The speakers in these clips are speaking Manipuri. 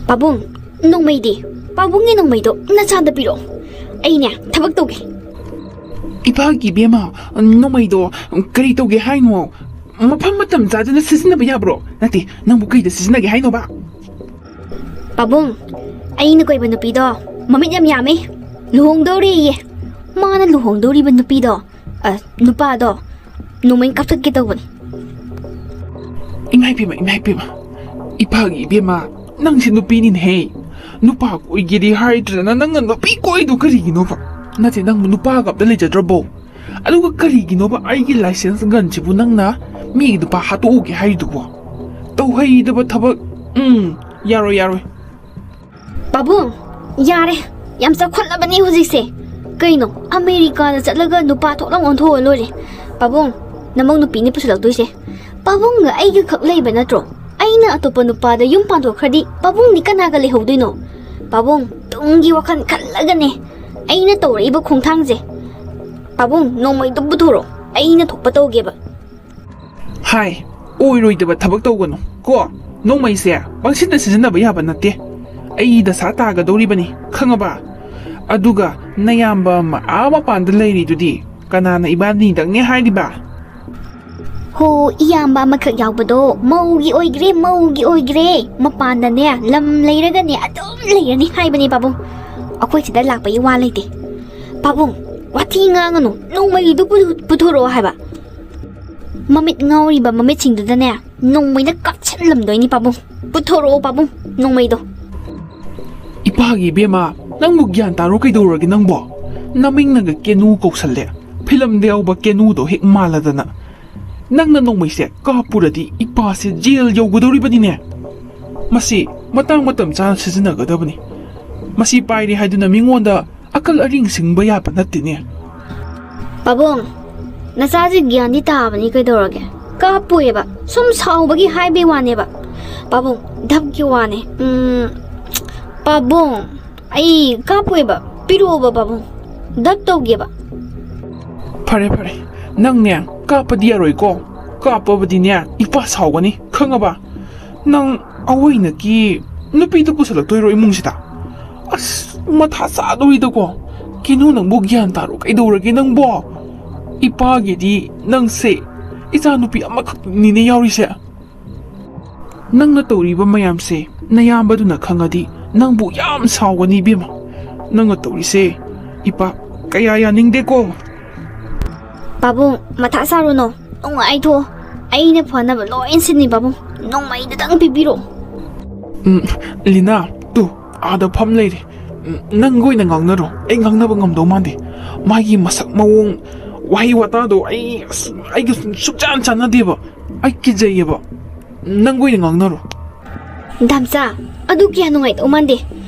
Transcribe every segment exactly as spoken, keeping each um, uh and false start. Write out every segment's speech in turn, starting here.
ꯄꯥꯕꯨꯡ, ꯅꯣꯡꯃꯩꯗꯤ? ꯄꯥꯕꯨꯡꯒꯤ ꯅꯣꯡꯃꯩꯗꯣ ꯅꯆꯥꯗ ꯄꯤꯔꯛꯑꯣ꯫ ꯑꯩꯅꯦ ꯊꯕꯛ ꯇꯧꯒꯦ꯫ ꯏꯄꯥꯒꯤ ꯏꯕꯦꯝꯃ, ꯅꯣꯡꯃꯩꯗꯣ ꯀꯔꯤ ꯇꯧꯒꯦ ꯍꯥꯏꯅꯣ? ꯃꯐꯝ ꯃꯇꯝ ꯆꯥꯗꯅ ꯁꯤꯖꯤꯟꯅꯕ ꯌꯥꯕ꯭ꯔꯣ? ꯅꯠꯇꯦ, ꯅꯪꯕꯨ ꯀꯩꯗ ꯁꯤꯖꯤꯟꯅꯒꯦ ꯍꯥꯏꯅꯣꯕ? ꯄꯥꯕꯨꯡ, ꯑꯩꯅ ꯀꯣꯏꯕ ꯅꯨꯄꯤꯗꯣ ꯃꯃꯤꯠ ꯌꯥꯝ ꯌꯥꯝꯃꯤ, ꯂꯨꯍꯣꯡꯗꯧꯔꯦꯌꯦ꯫ ꯃꯥꯅ ꯂꯨꯍꯣꯡꯗꯧꯔꯤꯕ ꯅꯨꯄꯤꯗꯣ, ꯑ, ꯅꯨꯄꯥꯗꯣ ꯅꯣꯡꯃꯩ ꯀꯥꯞꯊꯠꯀꯦ ꯇꯧꯕꯅꯤ꯫ ꯏꯃꯥ ꯏꯕꯦꯝꯃ, ꯏꯃꯥ ꯏꯕꯦꯝꯃ, ꯏꯄꯥꯒꯤ ꯏꯕꯦꯝꯃ, ꯅꯪꯁꯦ ꯅꯨꯄꯤꯅꯤꯅꯦꯍꯦ꯫ ꯅꯨꯄꯥ ꯀꯣꯏꯒꯦꯗꯤ ꯍꯥꯏꯗ꯭ꯔꯗꯅ ꯅꯪꯅ ꯅꯨꯄꯤ ꯀꯣꯏꯗꯣ ꯀꯔꯤꯒꯤꯅꯣꯕ? ꯅꯠꯇꯦ, ꯅꯪꯕꯨ ꯅꯨꯄꯥꯒ ꯑꯝꯇ ꯂꯩꯖꯗ꯭ꯔꯕꯣ? ꯑꯗꯨꯒ ꯀꯔꯤꯒꯤꯅꯣꯕ ꯑꯩꯒꯤ license gunꯁꯤꯕꯨ ꯅꯪꯅ ꯃꯤꯒꯤ ꯅꯨꯄꯥ ꯍꯥꯠꯇꯣꯛꯎꯒꯦ ꯍꯥꯏꯔꯤꯗꯨꯕꯣ? ꯇꯧꯍꯩꯗꯕ ꯊꯕꯛ꯫ ꯎꯝ, ꯌꯥꯔꯣꯏ, ꯌꯥꯔꯣꯏ꯫ ꯄꯥꯕꯨꯡ, ꯌꯥꯔꯦ, ꯌꯥꯝ ꯆꯥꯎꯈꯠꯂꯕꯅꯤ ꯍꯧꯖꯤꯛꯁꯦ꯫ ꯀꯩꯅꯣ, ꯑꯃꯦꯔꯤꯀꯥꯗ ꯆꯠꯂꯒ ꯅꯨꯄꯥ ꯊꯣꯛꯂꯝ ꯑꯣꯟꯊꯣꯛꯑ ꯂꯣꯏꯔꯦ꯫ ꯄꯥꯕꯨꯡ, ꯅꯃꯧ ꯅꯨꯄꯤꯅꯤ ꯄꯨꯁꯜꯂꯛꯇꯣꯏꯁꯦ꯫ ꯄꯥꯕꯨꯡꯒ ꯑꯩꯒ ꯈꯛ ꯂꯩꯕ ꯅꯠꯇ꯭ꯔꯣ? ꯑꯩꯅ ꯑꯇꯣꯞꯄ ꯅꯨꯄꯥꯗ ꯌꯨꯝ ꯄꯥꯟꯊꯣꯛꯈ꯭ꯔꯗꯤ ꯄꯥꯕꯨꯡꯗꯤ ꯀꯅꯥꯒ ꯂꯩꯍꯧꯗꯣꯏꯅꯣ? ꯄꯥꯕꯨꯡ, ꯇꯨꯡꯒꯤ ꯋꯥꯈꯜ ꯈꯜꯂꯒꯅꯦ ꯑꯩꯅ ꯇꯧꯔꯛꯏꯕ ꯈꯣꯡꯊꯥꯡꯁꯦ꯫ ꯄꯥꯕꯨꯡ, ꯅꯣꯡꯃꯩꯗꯨ ꯄꯨꯊꯣꯔꯛꯑꯣ, ꯑꯩꯅ ꯊꯣꯛꯄ ꯇꯧꯒꯦꯕ꯫ ꯍꯥꯏ, ꯑꯣꯏꯔꯣꯏꯗꯕ ꯊꯕꯛ ꯇꯧꯒꯅꯨ ꯀꯣ꯫ ꯅꯣꯡꯃꯩꯁꯦ ꯄꯪꯁꯤꯟꯗ ꯁꯤꯖꯤꯟꯅꯕ ꯌꯥꯕ ꯅꯠꯇꯦ꯫ ꯑꯩ ꯗꯁꯥ ꯇꯥꯒꯗꯧꯔꯤꯕꯅꯤ, ꯈꯪꯉꯕ? ꯑꯗꯨꯒ ꯅꯌꯥꯝꯕ ꯑꯃ ꯑꯥ ꯃꯄꯥꯟꯗ ꯂꯩꯔꯤꯗꯨꯗꯤ ꯀꯅꯥꯅ ꯏꯕꯥꯅꯤꯗꯪꯅꯦ ꯍꯥꯏꯔꯤꯕ? ꯍꯣ, ꯏꯌꯥꯝꯕ ꯑꯃꯈꯛ ꯌꯥꯎꯕꯗꯣ ꯃꯧꯒꯤ ꯑꯣꯏꯒ꯭ꯔꯦ, ꯃꯧꯒꯤ ꯑꯣꯏꯒ꯭ꯔꯦ꯫ ꯃꯄꯥꯟꯗꯅꯦ ꯂꯝ ꯂꯩꯔꯒꯅꯦ ꯑꯗꯨꯝ ꯂꯩꯔꯅꯤ ꯍꯥꯏꯕꯅꯦ ꯄꯥꯕꯨꯡ꯫ ꯑꯩꯈꯣꯏ ꯁꯤꯗ ꯂꯥꯛꯄꯒꯤ ꯋꯥ ꯂꯩꯇꯦ꯫ ꯄꯥꯕꯨꯡ, ꯋꯥꯊꯤ ꯉꯥꯡꯒꯅꯨ, ꯅꯣꯡꯃꯩꯗꯨ ꯄꯨ-, ꯄꯨꯊꯣꯔꯛꯑꯣ ꯍꯥꯏꯕ꯫ ꯃꯃꯤꯠ ꯉꯥꯎꯔꯤꯕ ꯃꯃꯤꯠꯁꯤꯡꯗꯨꯗꯅꯦ ꯅꯣꯡꯃꯩꯅ ꯀꯥꯞꯁꯤꯜꯂꯝꯗꯣꯏꯅꯤ ꯄꯥꯕꯨꯡ꯫ ꯄꯨꯊꯣꯔꯛꯑꯣ ꯄꯥꯕꯨꯡ, ꯅꯣꯡꯃꯩꯗꯣ꯫ ꯏꯄꯥꯒꯤ ꯏꯕꯦꯝꯃ, ꯅꯪꯕꯨ ꯒ꯭ꯌꯥꯟ ꯇꯥꯔꯣ ꯀꯩꯗꯧꯔꯒꯦ ꯅꯪꯕꯣ? ꯅꯃꯤꯡꯅꯒ ꯀꯦꯅꯨ ꯀꯧꯁꯜꯂꯦ꯫ ꯐꯤꯂꯝꯗ ꯌꯥꯎꯕ ꯀꯦꯅꯨꯗꯣ ꯍꯦꯛ ꯃꯥꯜꯂꯗꯅ꯫ ꯅꯪꯅ ꯅꯣꯡꯃꯩꯁꯦ ꯀꯥꯞꯄꯨꯔꯗꯤ ꯏꯄꯥꯁꯦ ꯖꯦꯜ ꯌꯧꯒꯗꯧꯔꯤꯕꯅꯤꯅꯦ꯫ ꯃꯁꯤ ꯃꯇꯥꯡ ꯃꯇꯝ ꯆꯥꯅ ꯁꯤꯖꯤꯟꯅꯒꯗꯕꯅꯤ꯫ ꯃꯁꯤ ꯄꯥꯏꯔꯦ ꯍꯥꯏꯗꯨꯅ ꯃꯤꯉꯣꯟꯗ ꯑꯀꯜ ꯑꯔꯤꯡ ꯁꯤꯡꯕ ꯌꯥꯕ ꯅꯠꯇꯦꯅꯦ꯫ ꯄꯥꯕꯨꯡ, ꯅꯆꯥꯁꯤ ꯒ꯭ꯌꯥꯟꯗꯤ ꯇꯥꯕꯅꯤ ꯀꯩꯗꯧꯔꯒꯦ? ꯀꯥꯞꯄꯣꯏꯕ, ꯁꯨꯝ ꯁꯥꯎꯕꯒꯤ ꯍꯥꯏꯕꯩ ꯋꯥꯅꯦꯕ꯫ ꯄꯥꯕꯨꯡ, ꯙꯞꯀꯤ ꯋꯥꯅꯦ꯫ ꯎꯝ, ꯄꯥꯕꯨꯡ, ꯑꯩ ꯀꯥꯞꯄꯣꯏꯕ, ꯄꯤꯔꯛꯑꯣꯕ ꯄꯥꯕꯨꯡ, ꯙꯞ ꯇꯧꯒꯦꯕ꯫ ꯐꯔꯦ, ꯐꯔꯦ, ꯅꯪꯅꯦ ꯀꯥꯞꯄꯗꯤ ꯌꯥꯔꯣꯏꯀꯣ꯫ ꯀꯥꯞꯄꯕꯗꯤꯅꯦ ꯏꯄꯥ ꯁꯥꯎꯒꯅꯤ, ꯈꯪꯉꯕ? ꯅꯪ ꯑꯋꯣꯏꯅꯀꯤ ꯅꯨꯄꯤꯗꯨ ꯄꯨꯁꯜꯂꯛꯇꯣꯏꯔꯣ ꯏꯃꯨꯡꯁꯤꯗ? ꯑꯁ, ꯃꯊꯥ ꯆꯥꯗꯧꯔꯤꯗꯀꯣ꯫ ꯀꯦꯅꯨ, ꯅꯪꯕꯨ ꯒ꯭ꯌꯥꯟ ꯇꯥꯔꯣ, ꯀꯩꯗꯧꯔꯒꯦ ꯅꯪꯕꯣ? ꯏꯄꯥꯒꯤꯗꯤ ꯅꯪꯁꯦ ꯏꯆꯥ ꯅꯨꯄꯤ ꯑꯃꯈꯛꯅꯤꯅꯦ ꯌꯥꯎꯔꯤꯁꯦ꯫ ꯅꯪꯅ ꯇꯧꯔꯤꯕ ꯃꯌꯥꯝꯁꯦ ꯅꯌꯥꯝꯕꯗꯨꯅ ꯈꯪꯉꯗꯤ ꯅꯪꯕꯨ ꯌꯥꯝ ꯁꯥꯎꯒꯅꯤ ꯏꯕꯦꯝꯃ꯫ ꯅꯪꯅ ꯇꯧꯔꯤꯁꯦ ꯏꯄꯥ ꯀꯌꯥ ꯌꯥꯅꯤꯡꯗꯦꯀꯣ꯫ ꯄꯥꯕꯨꯡ, ꯃꯊꯥ ꯁꯥꯔꯨꯅꯣ, ꯅꯨꯡꯉꯥꯏꯊꯣꯛꯑꯣ꯫ ꯑꯩꯅ ꯐꯅꯕ ꯂꯣꯏ ꯁꯤꯟꯅꯤ ꯄꯥꯕꯨꯡ, ꯅꯣꯡꯃꯩꯗꯨꯗꯪ ꯄꯤꯕꯤꯔꯣ꯫ ꯎꯝ, ꯂꯤꯅꯥ, ꯇꯨ, ꯑꯥꯗ ꯐꯝ ꯂꯩꯔꯦ꯫ ꯎꯝ, ꯅꯪꯒ ꯑꯣꯏꯅ ꯉꯥꯡꯅꯔꯣ, ꯑꯩ ꯉꯥꯡꯅꯕ ꯉꯝꯗꯧ ꯃꯥꯟꯗꯦ꯫ ꯃꯥꯒꯤ ꯃꯁꯛ ꯃꯑꯣꯡ, ꯋꯥꯍꯩ ꯋꯥꯇꯥꯗꯣ ꯑꯩ, ꯑꯁ, ꯑꯩꯒ ꯁꯨꯡꯆꯥꯟ ꯆꯥꯟꯅꯗꯦꯕ꯫ ꯑꯩ ꯀꯤꯖꯩꯌꯦꯕ꯫ ꯅꯪꯒ ꯑꯣꯏꯅ ꯉꯥꯡꯅꯔꯣ꯫ ꯗꯥꯝꯆꯥ, ꯑꯗꯨ ꯀꯌꯥ ꯅꯨꯡꯉꯥꯏꯗꯧ ꯃꯥꯟꯗꯦ꯫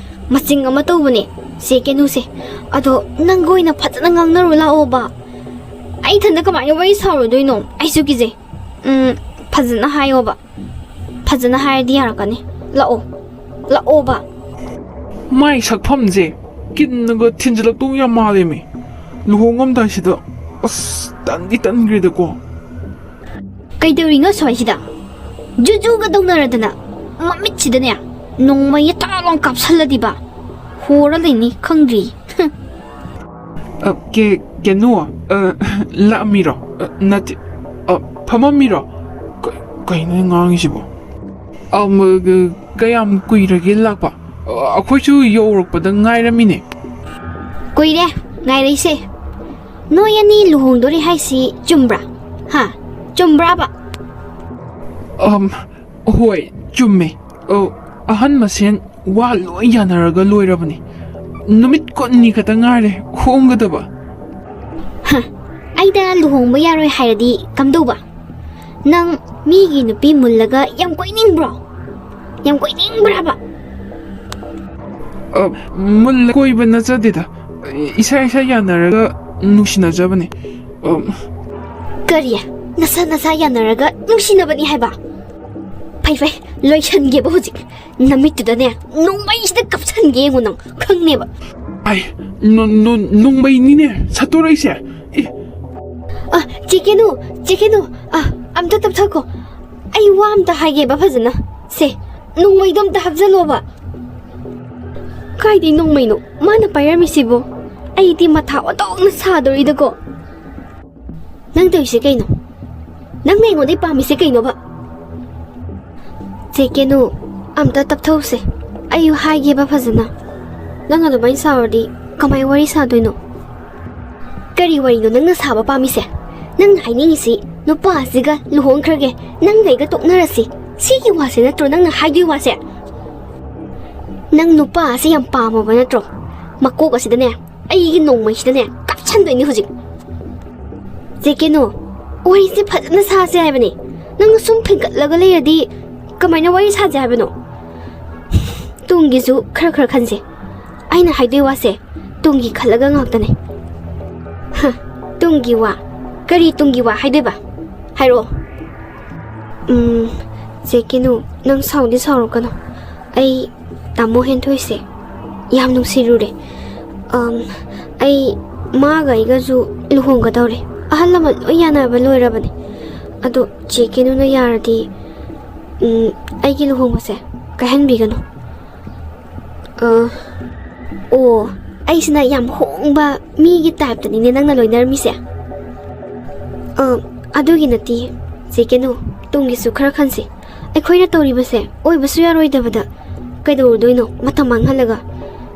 ꯃꯆꯤꯡ ꯑꯃ ꯇꯧꯕꯅꯦ ꯆꯦ ꯀꯦꯅꯨꯁꯦ꯫ ꯑꯗꯣ ꯅꯪꯒ ꯑꯣꯏꯅ ꯐꯖꯅ ꯉꯥꯡꯅꯔꯨ ꯂꯥꯛꯑꯣꯕ꯫ ꯑꯩ ꯏꯊꯟꯗ ꯀꯃꯥꯏꯅ ꯋꯥꯔꯤ ꯁꯥꯔꯨꯗꯣꯏꯅꯣ? ꯑꯩꯁꯨ ꯀꯤꯖꯩ꯫ ꯎꯝ, ꯐꯖꯅ ꯍꯥꯏꯌꯣꯕ꯫ ꯐꯖꯅ ꯍꯥꯏꯔꯗꯤ ꯌꯥꯔꯛꯀꯅꯤ꯫ ꯂꯥꯛꯑꯣ, ꯂꯥꯛꯑꯣꯕ꯫ ꯃꯥꯏ ꯁꯛꯐꯝꯁꯦ ꯀꯤꯟꯅꯒ ꯊꯤꯟꯖꯤꯜꯂꯛꯇꯧ ꯌꯥꯝ ꯃꯥꯜꯂꯦꯃꯤ꯫ ꯂꯨꯍꯣꯡꯉꯝꯗꯥꯏꯁꯤꯗ꯫ ꯑꯁ, ꯇꯟꯗꯤ ꯇꯟꯈ꯭ꯔꯦꯗꯀꯣ꯫ ꯀꯩꯗꯧꯔꯤꯅꯣ ꯁ꯭ꯋꯥꯏꯁꯤꯗ? ꯖꯨꯖꯨꯒ ꯇꯧꯅꯔꯗꯅ ꯃꯃꯤꯠꯁꯤꯗꯅꯦ ꯅꯣꯡꯃꯩ ꯇꯔꯥ ꯂꯥꯎ ꯀꯥꯞꯁꯜꯂꯗꯤꯕ ꯍꯣꯔ ꯂꯩꯅꯤ ꯈꯪꯗ꯭ꯔꯤ꯫ ꯑ, ꯀꯦ-, ꯀꯦꯅꯨ, ꯑ, ꯂꯥꯛꯑꯝꯃꯤꯔꯣ? ꯑ, ꯅꯠꯇꯦ, ꯑ, ꯐꯝꯃꯝꯃꯤꯔꯣ? ꯀ-, ꯀꯩꯅꯣ ꯉꯥꯡꯉꯤꯁꯤꯕꯣ? ꯑ, ꯃ-, ꯒ-, ꯀꯌꯥꯝ ꯀꯨꯏꯔꯒꯦ ꯂꯥꯛꯄ? ꯑ, ꯑꯩꯈꯣꯏꯁꯨ ꯌꯧꯔꯛꯄꯗ ꯉꯥꯏꯔꯝꯃꯤꯅꯦ꯫ ꯀꯨꯏꯔꯦ ꯉꯥꯏꯔꯛꯏꯁꯦ꯫ ꯅꯣꯏ ꯑꯅꯤ ꯂꯨꯍꯣꯡꯗꯣꯔꯦ ꯍꯥꯏꯁꯤ ꯆꯨꯝꯕ꯭ꯔꯥ? ꯍꯥ? ꯆꯨꯝꯕ꯭ꯔꯥꯕ? ꯑꯝ, ꯍꯣꯏ, ꯆꯨꯝꯃꯦ꯫ ꯑ, ꯑꯍꯟ ꯃꯁꯦꯟ ꯋꯥ ꯂꯣꯏ ꯌꯥꯅꯔꯒ ꯂꯣꯏꯔꯕꯅꯤ꯫ ꯅꯨꯃꯤꯠ ꯀꯨꯟꯅꯤ ꯈꯛꯇ ꯉꯥꯏꯔꯦ ꯍꯣꯡꯒꯗꯕ꯫ ꯍ, ꯑꯩꯗ ꯂꯨꯍꯣꯡꯕ ꯌꯥꯔꯣꯏ ꯍꯥꯏꯔꯗꯤ ꯀꯝꯗꯧꯕ? ꯅꯪ ꯃꯤꯒꯤ ꯅꯨꯄꯤ ꯃꯨꯜꯂꯒ ꯌꯥꯝ ꯀꯣꯏꯅꯤꯡꯕ꯭ꯔꯣ? ꯌꯥꯝ ꯀꯣꯏꯅꯤꯡꯕ꯭ꯔꯥꯕ? ꯑ, ꯃꯨꯜꯂ ꯀꯣꯏꯕ ꯅꯠꯆꯗꯦꯗ꯫ ꯏꯁꯥ ꯏꯁꯥ ꯌꯥꯅꯔꯒ ꯅꯨꯡꯁꯤꯅꯖꯕꯅꯦ꯫ ꯑ, ꯀꯔꯤ? ꯅꯁꯥ ꯅꯁꯥ ꯌꯥꯅꯔꯒ ꯅꯨꯡꯁꯤꯅꯕꯅꯤ ꯍꯥꯏꯕ? ꯐꯩ ꯐꯩ, ꯂꯣꯏꯁꯟꯒꯦꯕ ꯍꯧꯖꯤꯛ꯫ ꯅꯃꯤꯠꯇꯨꯗꯅꯦ ꯅꯣꯡꯃꯩꯁꯤꯗ ꯀꯥꯞꯁꯟꯒꯦ ꯌꯦꯡꯉꯨ ꯅꯪ, ꯈꯪꯅꯦꯕ꯫ ꯑꯩ, ꯅꯣ-, ꯅꯣ-, ꯅꯣꯡꯃꯩꯅꯤꯅꯦ ꯁꯠꯇꯣꯔꯛꯏꯁꯦ꯫ ꯑꯦ꯫ ꯑ, ꯆꯦ ꯀꯦꯅꯨ, ꯆꯦ ꯀꯦꯅꯨ, ꯑ, ꯑꯝꯇ ꯇꯞꯊꯈꯣ꯫ ꯑꯩ ꯋꯥ ꯑꯝꯇ ꯍꯥꯏꯒꯦꯕ ꯐꯖꯅ꯫ ꯁꯦ, ꯅꯣꯡꯃꯩꯗꯣ ꯑꯝꯇ ꯍꯥꯞꯆꯜꯂꯣꯕ꯫ ꯀꯥꯏꯗꯩ ꯅꯣꯡꯃꯩꯅꯣ ꯃꯥꯅ ꯄꯥꯏꯔꯝꯃꯤꯁꯤꯕꯣ? ꯑꯩꯗꯤ ꯃꯊꯥ ꯑꯣꯟꯊꯣꯛꯅ ꯁꯥꯗꯣꯔꯤꯗꯀꯣ꯫ ꯅꯪ ꯇꯧꯔꯤꯁꯦ ꯀꯩꯅꯣ? ꯅꯪꯅ ꯑꯩꯉꯣꯟꯗꯩ ꯄꯥꯝꯃꯤꯁꯦ ꯀꯩꯅꯣꯕ? ꯆꯦ ꯀꯦꯅꯨ, ꯑꯝꯇ ꯇꯞꯊꯧꯁꯦ꯫ ꯑꯩ ꯍꯥꯏꯒꯦꯕ ꯐꯖꯅ꯫ ꯅꯪ ꯑꯗꯨꯃꯥꯏꯅ ꯁꯥꯎꯔꯗꯤ ꯀꯃꯥꯏ ꯋꯥꯔꯤ ꯁꯥꯗꯣꯏꯅꯣ? ꯀꯔꯤ ꯋꯥꯔꯤꯅꯣ ꯅꯪꯅ ꯁꯥꯕ ꯄꯥꯝꯃꯤꯁꯦ? ꯅꯪꯅ ꯍꯥꯏꯅꯤꯡꯉꯤꯁꯤ ꯅꯨꯄꯥ ꯑꯁꯤꯒ ꯂꯨꯍꯣꯡꯈ꯭ꯔꯒꯦ, ꯅꯪꯒ ꯑꯩꯒ ꯇꯣꯛꯅꯔꯁꯤ, ꯁꯤꯒꯤ ꯋꯥꯁꯦ ꯅꯠꯇ꯭ꯔꯣ ꯅꯪꯅ ꯍꯥꯏꯗꯣꯏ ꯋꯥꯁꯦ? ꯅꯪ ꯅꯨꯄꯥ ꯑꯁꯤ ꯌꯥꯝ ꯄꯥꯝꯃꯕ ꯅꯠꯇ꯭ꯔꯣ? ꯃꯀꯣꯛ ꯑꯁꯤꯗꯅꯦ, ꯑꯩꯒꯤ ꯅꯣꯡꯃꯩꯁꯤꯗꯅꯦ ꯀꯥꯞꯁꯟꯗꯣꯏꯅꯤ ꯍꯧꯖꯤꯛ꯫ ꯆꯦ ꯀꯦꯅꯨ, ꯋꯥꯔꯤꯁꯦ ꯐꯖꯅ ꯁꯥꯁꯦ ꯍꯥꯏꯕꯅꯦ꯫ ꯅꯪꯅ ꯁꯨꯝ ꯐꯤꯡꯀꯠꯂꯒ ꯂꯩꯔꯗꯤ ꯀꯃꯥꯏꯅ ꯋꯥꯔꯤ ꯁꯥꯁꯦ ꯍꯥꯏꯕꯅꯣ? ꯇꯨꯡꯒꯤꯁꯨ ꯈꯔ ꯈꯔ ꯈꯟꯁꯦ꯫ ꯑꯩꯅ ꯍꯥꯏꯗꯣꯏ ꯋꯥꯁꯦ ꯇꯨꯡꯒꯤ ꯈꯜꯂꯒ ꯉꯥꯛꯇꯅꯦ꯫ ꯍ, ꯇꯨꯡꯒꯤ ꯋꯥ? ꯀꯔꯤ ꯇꯨꯡꯒꯤ ꯋꯥ ꯍꯥꯏꯗꯣꯏꯕ? ꯍꯥꯏꯔꯛꯑꯣ꯫ ꯎꯝ, ꯆꯦ ꯀꯦꯅꯨ, ꯅꯪ ꯁꯥꯎꯗꯤ ꯁꯥꯎꯔꯛꯀꯅꯨ꯫ ꯑꯩ ꯇꯥꯃꯣ ꯍꯦꯟꯊꯣꯏꯁꯦ ꯌꯥꯝ ꯅꯨꯡꯁꯤꯔꯨꯔꯦ꯫ ꯑꯝ, ꯑꯩ ꯃꯥꯒ ꯑꯩꯒꯁꯨ ꯂꯨꯍꯣꯡꯒꯗꯧꯔꯦ꯫ ꯑꯍꯜ ꯂꯃꯟ ꯂꯣꯏ ꯌꯥꯅꯕ ꯂꯣꯏꯔꯕꯅꯦ꯫ ꯑꯗꯣ ꯆꯦ ꯀꯦꯅꯨꯅ ꯌꯥꯔꯗꯤ, ꯎꯝ, ꯑꯩꯒꯤ ꯂꯨꯍꯣꯡꯕꯁꯦ ꯀꯥꯏꯍꯟꯕꯤꯒꯅꯨ꯫ ꯑ, ꯑꯣ, ꯑꯩꯁꯤꯅ ꯌꯥꯝ ꯍꯣꯡꯕ ꯃꯤꯒꯤ ꯇꯥꯏꯞꯇꯅꯤꯅꯦ ꯅꯪꯅ ꯂꯣꯏꯅꯔꯝꯃꯤꯁꯦ꯫ ꯑ, ꯑꯗꯨꯒꯤ ꯅꯠꯇꯦ, ꯆꯦ ꯀꯦꯅꯨ, ꯇꯨꯡꯒꯤꯁꯨ ꯈꯔ ꯈꯟꯁꯤ꯫ ꯑꯩꯈꯣꯏꯅ ꯇꯧꯔꯤꯕꯁꯦ ꯑꯣꯏꯕꯁꯨ ꯌꯥꯔꯣꯏꯗꯕꯗ ꯀꯩꯗꯧꯔꯨꯗꯣꯏꯅꯣ ꯃꯇꯝ ꯃꯥꯡꯍꯜꯂꯒ?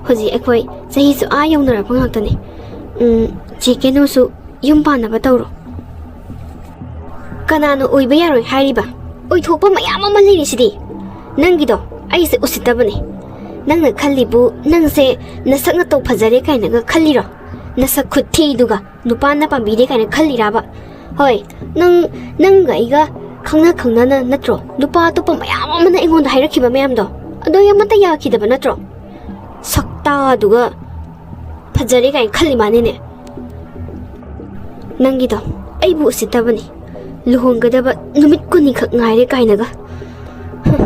ꯍꯧꯖꯤꯛ ꯑꯩꯈꯣꯏ ꯆꯍꯤꯁꯨ ꯑꯥ ꯌꯧꯅꯔꯛꯄ ꯉꯥꯛꯇꯅꯤ꯫ ꯎꯝ, ꯆꯦ ꯀꯦꯅꯨꯁꯨ ꯌꯨꯝ ꯄꯥꯟꯅꯕ ꯇꯧꯔꯣ꯫ ꯀꯅꯥꯅ ꯑꯣꯏꯕ ꯌꯥꯔꯣꯏ ꯍꯥꯏꯔꯤꯕ? ꯑꯣꯏꯊꯣꯛꯄ ꯃꯌꯥꯝ ꯑꯃ ꯂꯩꯔꯤꯁꯤꯗꯤ꯫ ꯅꯪꯒꯤꯗꯣ ꯑꯩꯁꯦ ꯎꯁꯤꯠꯇꯕꯅꯦ꯫ ꯅꯪꯅ ꯈꯜꯂꯤꯕꯨ ꯅꯪꯁꯦ ꯅꯁꯛ ꯅꯇꯧ ꯐꯖꯔꯦ ꯀꯥꯏꯅꯒ ꯈꯜꯂꯤꯔꯣ? ꯅꯁꯛ ꯈꯨꯠꯊꯤꯗꯨꯒ ꯅꯨꯄꯥꯅ ꯄꯥꯝꯕꯤꯔꯦ ꯀꯥꯏꯅ ꯈꯜꯂꯤꯔꯕ? ꯍꯣꯏ, ꯅꯪ, ꯅꯪꯒ ꯑꯩꯒ ꯈꯪꯅ ꯈꯪꯅꯅ ꯅꯠꯇ꯭ꯔꯣ ꯅꯨꯄꯥ ꯑꯇꯣꯞꯄ ꯃꯌꯥꯝ ꯑꯃꯅ ꯑꯩꯉꯣꯟꯗ ꯍꯥꯏꯔꯛꯈꯤꯕ ꯃꯌꯥꯝꯗꯣ? ꯑꯗꯣ ꯑꯩ ꯑꯃꯠꯇ ꯌꯥꯈꯤꯗꯕ ꯅꯠꯇ꯭ꯔꯣ? ꯁꯛꯇꯥꯗꯨꯒ ꯐꯖꯔꯦ ꯀꯥꯏꯅ ꯈꯜꯂꯤ ꯃꯥꯅꯤꯅꯦ꯫ ꯅꯪꯒꯤꯗꯣ ꯑꯩꯕꯨ ꯎꯁꯤꯠꯇꯕꯅꯤ꯫ ꯂꯨꯍꯣꯡꯒꯗꯕ ꯅꯨꯃꯤꯠ ꯀꯨꯟꯅꯤꯈꯛ ꯉꯥꯏꯔꯦ ꯀꯥꯏꯅꯒ꯫ ꯍꯝ꯫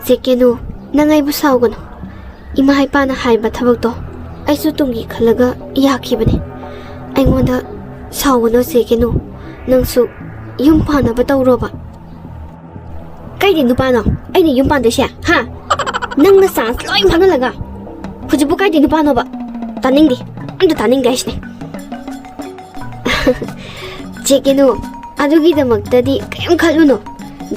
ꯆꯦ ꯀꯦꯅꯨ, ꯅꯪ ꯑꯩꯕꯨ ꯁꯥꯎꯒꯅꯨ꯫ ꯏꯃꯥ ꯏꯄꯥꯅ ꯍꯥꯏꯕ ꯊꯕꯛꯇꯣ ꯑꯩꯁꯨ ꯇꯨꯡꯒꯤ ꯈꯜꯂꯒ ꯌꯥꯈꯤꯕꯅꯤ꯫ ꯑꯩꯉꯣꯟꯗ ꯁꯥꯎꯒꯅꯨ ꯆꯦ ꯀꯦꯅꯨ꯫ ꯅꯪꯁꯨ ꯌꯨꯝ ꯄꯥꯟꯅꯕ ꯇꯧꯔꯣꯕ꯫ ꯀꯥꯏꯗꯩ ꯅꯨꯄꯥꯅꯣ ꯑꯩꯅ ꯌꯨꯝ ꯄꯥꯟꯗꯣꯏꯁꯦ? ꯍꯥ? ꯅꯪꯅ ꯆꯥꯟꯁ ꯂꯣꯏ ꯃꯥꯡꯍꯜꯂꯒ ꯍꯧꯖꯤꯛꯄꯨ ꯀꯥꯏꯗꯩ ꯅꯨꯄꯥꯅꯣꯕ? ꯇꯥꯅꯤꯡꯗꯦ, ꯑꯝꯇ ꯇꯥꯅꯤꯡꯗꯦ ꯍꯥꯏꯁꯤꯅꯦ꯫ ꯆꯦ ꯀꯦꯅꯨ, ꯑꯗꯨꯒꯤꯗꯃꯛꯇꯗꯤ ꯀꯔꯤꯝ ꯈꯜꯂꯨꯅꯨ꯫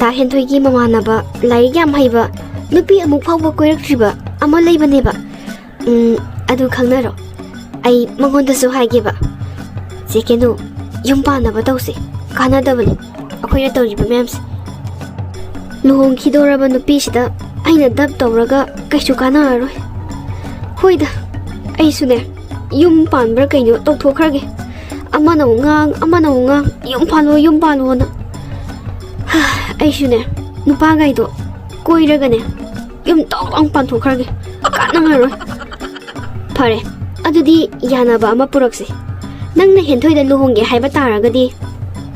ꯗꯥ ꯍꯦꯟꯊꯣꯏꯒꯤ ꯃꯃꯥꯟꯅꯕ, ꯂꯥꯏꯔꯤꯛ ꯌꯥꯝ ꯍꯩꯕ, ꯅꯨꯄꯤ ꯑꯃꯨꯛ ꯐꯥꯎꯕ ꯀꯣꯏꯔꯛꯇ꯭ꯔꯤꯕ ꯑꯃ ꯂꯩꯕꯅꯦꯕ꯫ ꯎꯝ, ꯑꯗꯨ ꯈꯪꯅꯔꯣ꯫ ꯑꯩ ꯃꯉꯣꯟꯗꯁꯨ ꯍꯥꯏꯒꯦꯕ꯫ ꯆꯦ ꯀꯦꯅꯨ, ꯌꯨꯝ ꯄꯥꯟꯅꯕ ꯇꯧꯁꯦ꯫ ꯀꯥꯟꯅꯗꯕꯅꯤ ꯑꯩꯈꯣꯏꯅ ꯇꯧꯔꯤꯕ ꯃꯌꯥꯝꯁꯦ꯫ ꯂꯨꯍꯣꯡꯈꯤꯗꯣꯔꯕ ꯅꯨꯄꯤꯁꯤꯗ ꯑꯩꯅ ꯗꯞ ꯇꯧꯔꯒ ꯀꯩꯁꯨ ꯀꯥꯟꯅꯔꯔꯣꯏ꯫ ꯍꯣꯏꯗ, ꯑꯩꯁꯨꯅꯦ, ꯌꯨꯝ ꯄꯥꯟꯕ꯭ꯔꯥ ꯀꯩꯅꯣ ꯇꯧꯊꯣꯛꯈ꯭ꯔꯒꯦ꯫ ꯑꯃꯅ ꯑꯃꯨꯛ ꯉꯥꯡ, ꯑꯃꯅ ꯑꯃꯨꯛ ꯉꯥꯡ, "ꯌꯨꯝ ꯄꯥꯜꯂꯣ, ꯌꯨꯝ ꯄꯥꯜꯂꯣꯅ"꯫ ꯍꯥ, ꯑꯩꯁꯨꯅꯦ, ꯅꯨꯄꯥꯈꯩꯗꯣ ꯀꯣꯏꯔꯒꯅꯦ, ꯌꯨꯝ ꯇꯣꯛ ꯂꯥꯎ ꯄꯥꯟꯊꯣꯛꯈ꯭ꯔꯒꯦ꯫ ꯀꯥꯟꯅꯉꯔꯣꯏ꯫ ꯐꯔꯦ, ꯑꯗꯨꯗꯤ ꯌꯥꯅꯕ ꯑꯃ ꯄꯨꯔꯛꯁꯤ꯫ ꯅꯪꯅ ꯍꯦꯟꯊꯣꯏꯗ ꯂꯨꯍꯣꯡꯒꯦ ꯍꯥꯏꯕ ꯇꯥꯔꯒꯗꯤ,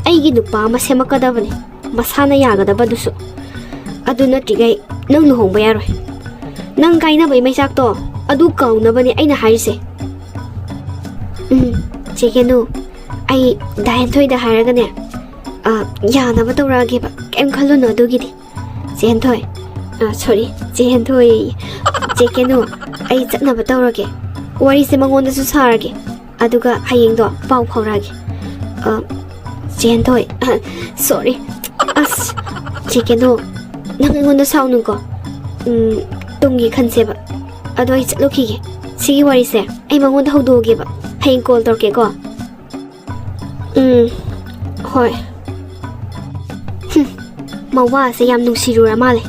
ꯑꯩꯒꯤ ꯅꯨꯄꯥ ꯑꯃ ꯁꯦꯝꯃꯛꯀꯗꯕꯅꯤ, ꯃꯁꯥꯅ ꯌꯥꯒꯗꯕꯗꯨꯁꯨ꯫ ꯑꯗꯨ ꯅꯠꯇ꯭ꯔꯤꯉꯩ ꯅꯪ ꯂꯨꯍꯣꯡꯕ ꯌꯥꯔꯣꯏ꯫ ꯅꯪ ꯀꯥꯏꯅꯕꯩ ꯃꯩꯆꯥꯛꯇꯣ, ꯑꯗꯨ ꯀꯥꯎꯅꯕꯅꯦ ꯑꯩꯅ ꯍꯥꯏꯔꯤꯁꯦ꯫ ꯎꯝ, ꯆꯦ ꯀꯦꯅꯨ, ꯑꯩ ꯗꯥ ꯍꯦꯟꯊꯣꯏꯗ ꯍꯥꯏꯔꯒꯅꯦ, ꯑ, ꯌꯥꯅꯕ ꯇꯧꯔꯛꯑꯒꯦꯕ꯫ ꯀꯩꯝ ꯈꯜꯂꯨꯅꯨ ꯑꯗꯨꯒꯤꯗꯤ꯫ ꯆꯦ ꯍꯦꯟꯊꯣꯏ, ꯑ, sorry, ꯆꯦ ꯍꯦꯟꯊꯣꯏ, ꯆꯦ ꯀꯦꯅꯨ, ꯑꯩ ꯆꯠꯅꯕ ꯇꯧꯔꯒꯦ꯫ ꯋꯥꯔꯤꯁꯦ ꯃꯉꯣꯟꯗꯁꯨ ꯁꯥꯔꯒꯦ꯫ ꯑꯗꯨꯒ ꯍꯌꯦꯡꯗꯣ ꯄꯥꯎ ꯐꯥꯎꯔꯛꯑꯒꯦ꯫ ꯑ, ꯆꯦ ꯍꯦꯟꯊꯣꯏ, sorry꯫ ꯑꯁ, ꯆꯦ ꯀꯦꯅꯨ, ꯅꯪ ꯑꯩꯉꯣꯟꯗ ꯁꯥꯎꯅꯨꯀꯣ꯫ ꯎꯝ, ꯇꯨꯡꯒꯤ ꯈꯟꯁꯦꯕ꯫ ꯑꯗꯣ ꯑꯩ ꯆꯠꯂꯨꯈꯤꯒꯦ꯫ ꯁꯤꯒꯤ ꯋꯥꯔꯤꯁꯦ ꯑꯩ ꯃꯉꯣꯟꯗ ꯍꯧꯗꯣꯛꯑꯒꯦꯕ꯫ ꯍꯌꯦꯡ call ꯇꯧꯔꯛꯀꯦꯀꯣ꯫ ꯎꯝ, ꯍꯣꯏ꯫ ꯍꯨꯝ, ꯃꯋꯥꯁꯦ ꯌꯥꯝ ꯅꯨꯡꯁꯤꯔꯨꯔ ꯃꯥꯜꯂꯦ꯫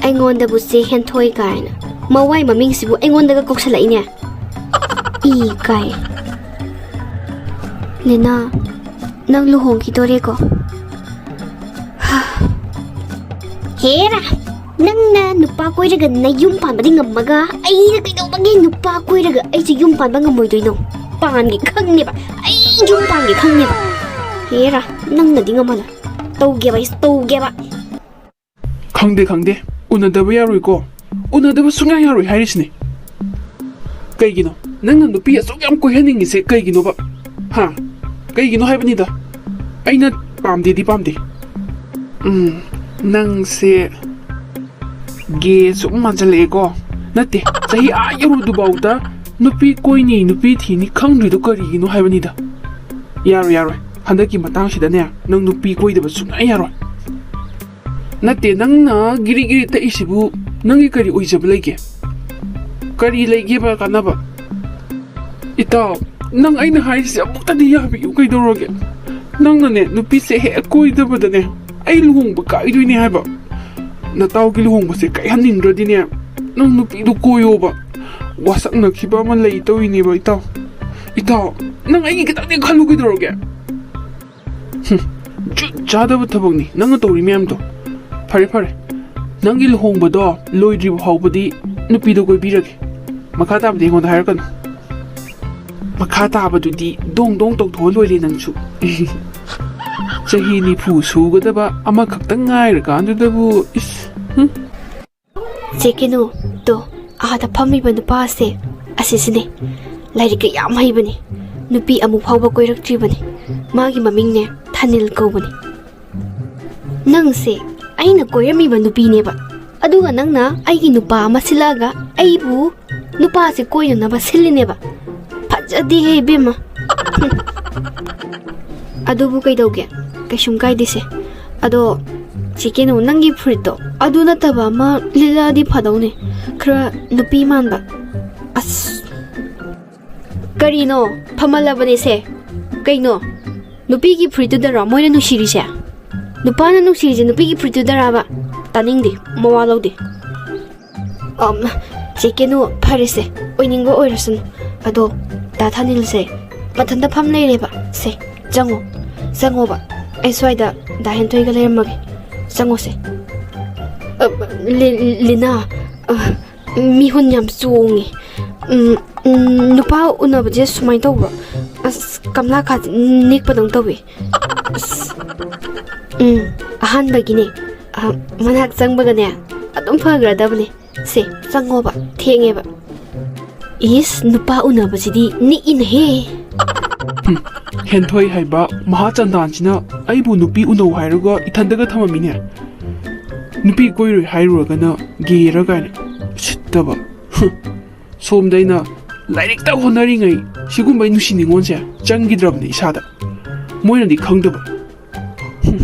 ꯑꯩꯉꯣꯟꯗꯕꯨ ꯆꯦ ꯍꯦꯟꯊꯣꯏ ꯀꯥꯏꯅ꯫ ꯃꯋꯥꯏ ꯃꯃꯤꯡꯁꯤꯕꯨ ꯑꯩꯉꯣꯟꯗꯒ ꯀꯧꯁꯜꯂꯛꯏꯅꯦ꯫ ꯏ ꯀꯥꯏ꯫ ꯂꯤꯅꯥ, ꯅꯪ ꯂꯨꯍꯣꯡꯈꯤꯗꯣꯔꯦꯀꯣ? ꯍꯦꯔꯥ, ꯅꯪꯅ ꯅꯨꯄꯥ ꯀꯣꯏꯔꯒ ꯅꯌꯨꯝ ꯄꯥꯟꯕꯗꯤ ꯉꯝꯃꯒ, ꯑꯩꯅ ꯀꯩꯗꯧꯕꯒꯤ ꯅꯨꯄꯥ ꯀꯣꯏꯔꯒ ꯑꯩꯁꯦ ꯌꯨꯝ ꯄꯥꯟꯕ ꯉꯝꯃꯣꯏꯗꯣꯏꯅꯣ? ꯄꯥꯟꯒꯦ ꯈꯪꯅꯦꯕ, ꯑꯩ ꯌꯨꯝ ꯄꯥꯟꯒꯦ ꯈꯪꯅꯦꯕ꯫ ꯍꯦꯔꯥ, ꯅꯪꯅꯗꯤ ꯉꯝꯍꯜꯂꯣꯏ꯫ ꯇꯧꯒꯦꯕ, ꯑꯩꯁꯦ ꯇꯧꯒꯦꯕ꯫ ꯈꯪꯗꯦ, ꯈꯪꯗꯦ꯫ ꯎꯅꯗꯕ ꯌꯥꯔꯣꯏꯀꯣ꯫ ꯎꯅꯗꯕ ꯁꯨꯡꯌꯥ ꯌꯥꯔꯣꯏ ꯍꯥꯏꯔꯤꯁꯤꯅꯦ꯫ ꯀꯩꯒꯤꯅꯣ? ꯅꯪꯅ ꯅꯨꯄꯤ ꯑꯁꯨꯛ ꯌꯥꯝ ꯀꯣꯏꯍꯟꯅꯤꯡꯉꯤꯁꯦ ꯀꯩꯒꯤꯅꯣꯕ? ꯍꯥ? ꯀꯩꯒꯤꯅꯣ ꯍꯥꯏꯕꯅꯤꯗ꯫ ꯑꯩꯅ ꯄꯥꯝꯗꯦꯗꯤ ꯄꯥꯝꯗꯦ꯫ ꯎꯝ, ꯅꯪꯁꯦ ꯒꯦ ꯁꯨꯝ ꯃꯥꯟꯁꯤꯜꯂꯛꯑꯦꯀꯣ꯫ ꯅꯠꯇꯦ, ꯆꯍꯤ ꯑꯥ ꯌꯧꯔꯨꯗꯨꯐꯥꯎꯗ ꯅꯨꯄꯤ ꯀꯣꯏꯅꯤ, ꯅꯨꯄꯤ ꯊꯤꯅꯤ ꯈꯪꯗ꯭ꯔꯤꯗꯣ ꯀꯔꯤꯒꯤꯅꯣ ꯍꯥꯏꯕꯅꯤꯗ꯫ ꯌꯥꯔꯣꯏ, ꯌꯥꯔꯣꯏ, ꯍꯟꯗꯛꯀꯤ ꯃꯇꯥꯡꯁꯤꯗꯅꯦ ꯅꯪ ꯅꯨꯄꯤ ꯀꯣꯏꯗꯕ ꯁꯨꯡꯌꯥ ꯌꯥꯔꯣꯏ꯫ ꯅꯠꯇꯦ, ꯅꯪꯅ ꯒꯤꯔꯤ ꯒꯤꯔꯤ ꯇꯛꯏꯁꯤꯕꯨ ꯅꯪꯒꯤ ꯀꯔꯤ ꯑꯣꯏꯖꯕ ꯂꯩꯒꯦ? ꯀꯔꯤ ꯂꯩꯒꯦꯕ ꯀꯥꯟꯅꯕ? ꯏꯇꯥꯎ, ꯅꯪ ꯑꯩꯅ ꯍꯥꯏꯔꯤꯁꯦ ꯑꯃꯨꯛꯇꯗꯤ ꯌꯥꯕꯤꯌꯨ, ꯀꯩꯗꯧꯔꯒꯦ? ꯅꯪꯅꯅꯦ ꯅꯨꯄꯤꯁꯦ ꯍꯦꯛ ꯀꯣꯏꯗꯕꯗꯅꯦ ꯑꯩ ꯂꯨꯍꯣꯡꯕ ꯀꯥꯏꯗꯣꯏꯅꯦ ꯍꯥꯏꯕ꯫ ꯅꯇꯥꯎꯒꯤ ꯂꯨꯍꯣꯡꯕꯁꯦ ꯀꯥꯏꯍꯟꯅꯤꯡꯗ꯭ꯔꯗꯤꯅꯦ ꯅꯪ ꯅꯨꯄꯤꯗꯨ ꯀꯣꯏꯌꯣꯕ꯫ ꯋꯥꯁꯛꯅꯈꯤꯕ ꯑꯃ ꯂꯩ ꯇꯧꯔꯤꯅꯦꯕ ꯏꯇꯥꯎ꯫ ꯏꯇꯥꯎ, ꯅꯪ ꯑꯩꯒꯤ ꯈꯤꯇꯪꯗꯤ ꯈꯜꯂꯨ, ꯀꯩꯗꯧꯔꯒꯦ? ꯍꯨꯝ, ꯖꯨꯠ ꯆꯥꯗꯕ ꯊꯕꯛꯅꯤ ꯅꯪꯅ ꯇꯧꯔꯤ ꯃꯌꯥꯝꯗꯣ꯫ ꯐꯔꯦ, ꯐꯔꯦ, ꯅꯪꯒꯤ ꯂꯨꯍꯣꯡꯕꯗꯣ ꯂꯣꯏꯗ꯭ꯔꯤꯕ ꯐꯥꯎꯕꯗꯤ ꯅꯨꯄꯤꯗꯣ ꯀꯣꯏꯕꯤꯔꯒꯦ꯫ ꯃꯈꯥ ꯇꯥꯕꯗꯤ ꯑꯩꯉꯣꯟꯗ ꯍꯥꯏꯔꯛꯀꯅꯨ꯫ ꯃꯈꯥ ꯇꯥꯕꯗꯨꯗꯤ ꯗꯣꯡ ꯗꯣꯡ ꯇꯧꯊꯣꯛꯑ ꯂꯣꯏꯔꯦ ꯅꯪꯁꯨ꯫ ꯆꯍꯤ ꯅꯤꯐꯨ ꯁꯨꯒꯗꯕ ꯑꯃꯈꯛꯇꯪ ꯉꯥꯏꯔꯀꯥꯟꯗꯨꯗꯕꯨ, ꯏꯁ, ꯍꯨꯝ꯫ ꯆꯦ ꯀꯦꯅꯨ, ꯇꯣ, ꯑꯥꯗ ꯐꯝꯃꯤꯕ ꯅꯨꯄꯥꯁꯦ ꯑꯁꯤꯁꯤꯅꯦ꯫ ꯂꯥꯏꯔꯤꯛꯀ ꯌꯥꯝ ꯍꯩꯕꯅꯤ꯫ ꯅꯨꯄꯤ ꯑꯃꯨꯛ ꯐꯥꯎꯕ ꯀꯣꯏꯔꯛꯇ꯭ꯔꯤꯕꯅꯤ꯫ ꯃꯥꯒꯤ ꯃꯃꯤꯡꯅꯦ ꯊꯥꯅꯤꯜ ꯀꯧꯕꯅꯤ꯫ ꯅꯪꯁꯦ ꯑꯩꯅ ꯀꯣꯏꯔꯝꯃꯤꯕ ꯅꯨꯄꯤꯅꯦꯕ, ꯑꯗꯨꯒ ꯅꯪꯅ ꯑꯩꯒꯤ ꯅꯨꯄꯥ ꯑꯃ ꯁꯤꯜꯂꯛꯑꯒ ꯑꯩꯕꯨ ꯅꯨꯄꯥꯁꯦ ꯀꯣꯏꯅꯅꯕ ꯁꯤꯜꯂꯤꯅꯦꯕ꯫ ꯐꯖꯗꯦꯍꯦ ꯏꯕꯦꯝꯃ꯫ ꯍꯨꯝ꯫ ꯑꯗꯨꯕꯨ ꯀꯩꯗꯧꯒꯦ? ꯀꯩꯁꯨꯝ ꯀꯥꯏꯗꯦꯁꯦ꯫ ꯑꯗꯣ ꯆꯦ ꯀꯩꯅꯣ, ꯅꯪꯒꯤ ꯐꯨꯔꯤꯠꯇꯣ ꯑꯗꯨ ꯅꯠꯇꯕ ꯑꯃ ꯂꯤꯠꯂꯛꯑꯗꯤ ꯐꯗꯧꯅꯦ, ꯈꯔ ꯅꯨꯄꯤ ꯃꯥꯟꯕ꯫ ꯑꯁ, ꯀꯔꯤꯅꯣ? ꯐꯝꯍꯜꯂꯕꯅꯦꯁꯦ꯫ ꯀꯩꯅꯣ? ꯅꯨꯄꯤꯒꯤ ꯐꯨꯔꯤꯠꯇꯨꯗꯔꯣ ꯃꯣꯏꯅ ꯅꯨꯡꯁꯤꯔꯤꯁꯦ? ꯅꯨꯄꯥꯅ ꯅꯨꯡꯁꯤꯔꯤꯁꯦ ꯅꯨꯄꯤꯒꯤ ꯐꯨꯔꯤꯠꯇꯨꯗꯔꯕ? ꯇꯥꯅꯤꯡꯗꯦ, ꯃꯋꯥ ꯂꯧꯗꯦ꯫ ꯑꯝ, ꯆꯦ ꯀꯦꯅꯨ, ꯐꯔꯦꯁꯦ, ꯑꯣꯏꯅꯤꯡꯕ ꯑꯣꯏꯔꯁꯅꯨ꯫ ꯑꯗꯣ ꯗꯥ ꯊꯥꯅꯤꯜꯁꯦ ꯃꯊꯟꯇ ꯐꯝ ꯂꯩꯔꯦꯕ꯫ ꯁꯦ, ꯆꯪꯉꯣ, ꯆꯪꯉꯣꯕ꯫ ꯑꯩ ꯁ꯭ꯋꯥꯏꯗ ꯗꯥ ꯍꯦꯟꯊꯣꯏꯒ ꯂꯩꯔꯝꯃꯒꯦ꯫ ꯆꯪꯉꯣꯁꯦ꯫ ꯑ, ꯂꯤ-, ꯂꯤꯅꯥ, ꯑ, ꯃꯤꯍꯨꯟ ꯌꯥꯝ ꯆꯣꯡꯉꯦ꯫ ꯎꯝ, ꯎꯝ, ꯅꯨꯄꯥ ꯎꯅꯕꯁꯦ ꯁꯨꯃꯥꯏꯅ ꯇꯧꯕ꯭ꯔꯣ? ꯑꯁ, ꯀꯝꯂꯥ ꯈꯥꯁꯦ ꯅꯤꯛꯄꯗꯧ ꯇꯧꯋꯦ꯫ ꯑꯁ, ꯎꯝ, ꯑꯍꯥꯟꯕꯒꯤꯅꯦ꯫ ꯑ, ꯃꯅꯥꯛ ꯆꯪꯕꯒꯅꯦ ꯑꯗꯨꯝ ꯐꯈ꯭ꯔꯗꯕꯅꯦ꯫ ꯁꯦ, ꯆꯪꯉꯣꯕ, ꯊꯦꯡꯉꯦꯕ꯫ ꯏꯁ, ꯅꯨꯄꯥ ꯎꯅꯕꯁꯤꯗꯤ ꯅꯤꯛꯏꯅꯦꯍꯦ꯫ ꯍꯨꯝ, ꯍꯦꯟꯊꯣꯏ ꯍꯥꯏꯕ ꯃꯍꯥꯆꯟꯗꯥꯟꯁꯤꯅ ꯑꯩꯕꯨ ꯅꯨꯄꯤ ꯎꯅꯧ ꯍꯥꯏꯔꯒ ꯏꯊꯟꯗꯒ ꯊꯝꯃꯝꯃꯤꯅꯦ꯫ ꯅꯨꯄꯤ ꯀꯣꯏꯔꯣꯏ ꯍꯥꯏꯔꯨꯔꯒꯅ ꯒꯦꯔ ꯀꯥꯏꯅ꯫ ꯎꯁꯤꯠꯇꯕ꯫ ꯍꯨꯝ꯫ ꯁꯣꯝꯗ ꯑꯩꯅ ꯂꯥꯏꯔꯤꯛꯇ ꯍꯣꯠꯅꯔꯤꯉꯩ ꯁꯤꯒꯨꯝꯕꯩ ꯅꯨꯡꯁꯤ ꯅꯨꯡꯉꯣꯟꯁꯦ ꯆꯪꯈꯤꯗ꯭ꯔꯕꯅꯤ ꯏꯁꯥꯗ꯫ ꯃꯣꯏꯅꯗꯤ ꯈꯪꯗꯕ꯫ ꯍꯨꯝ꯫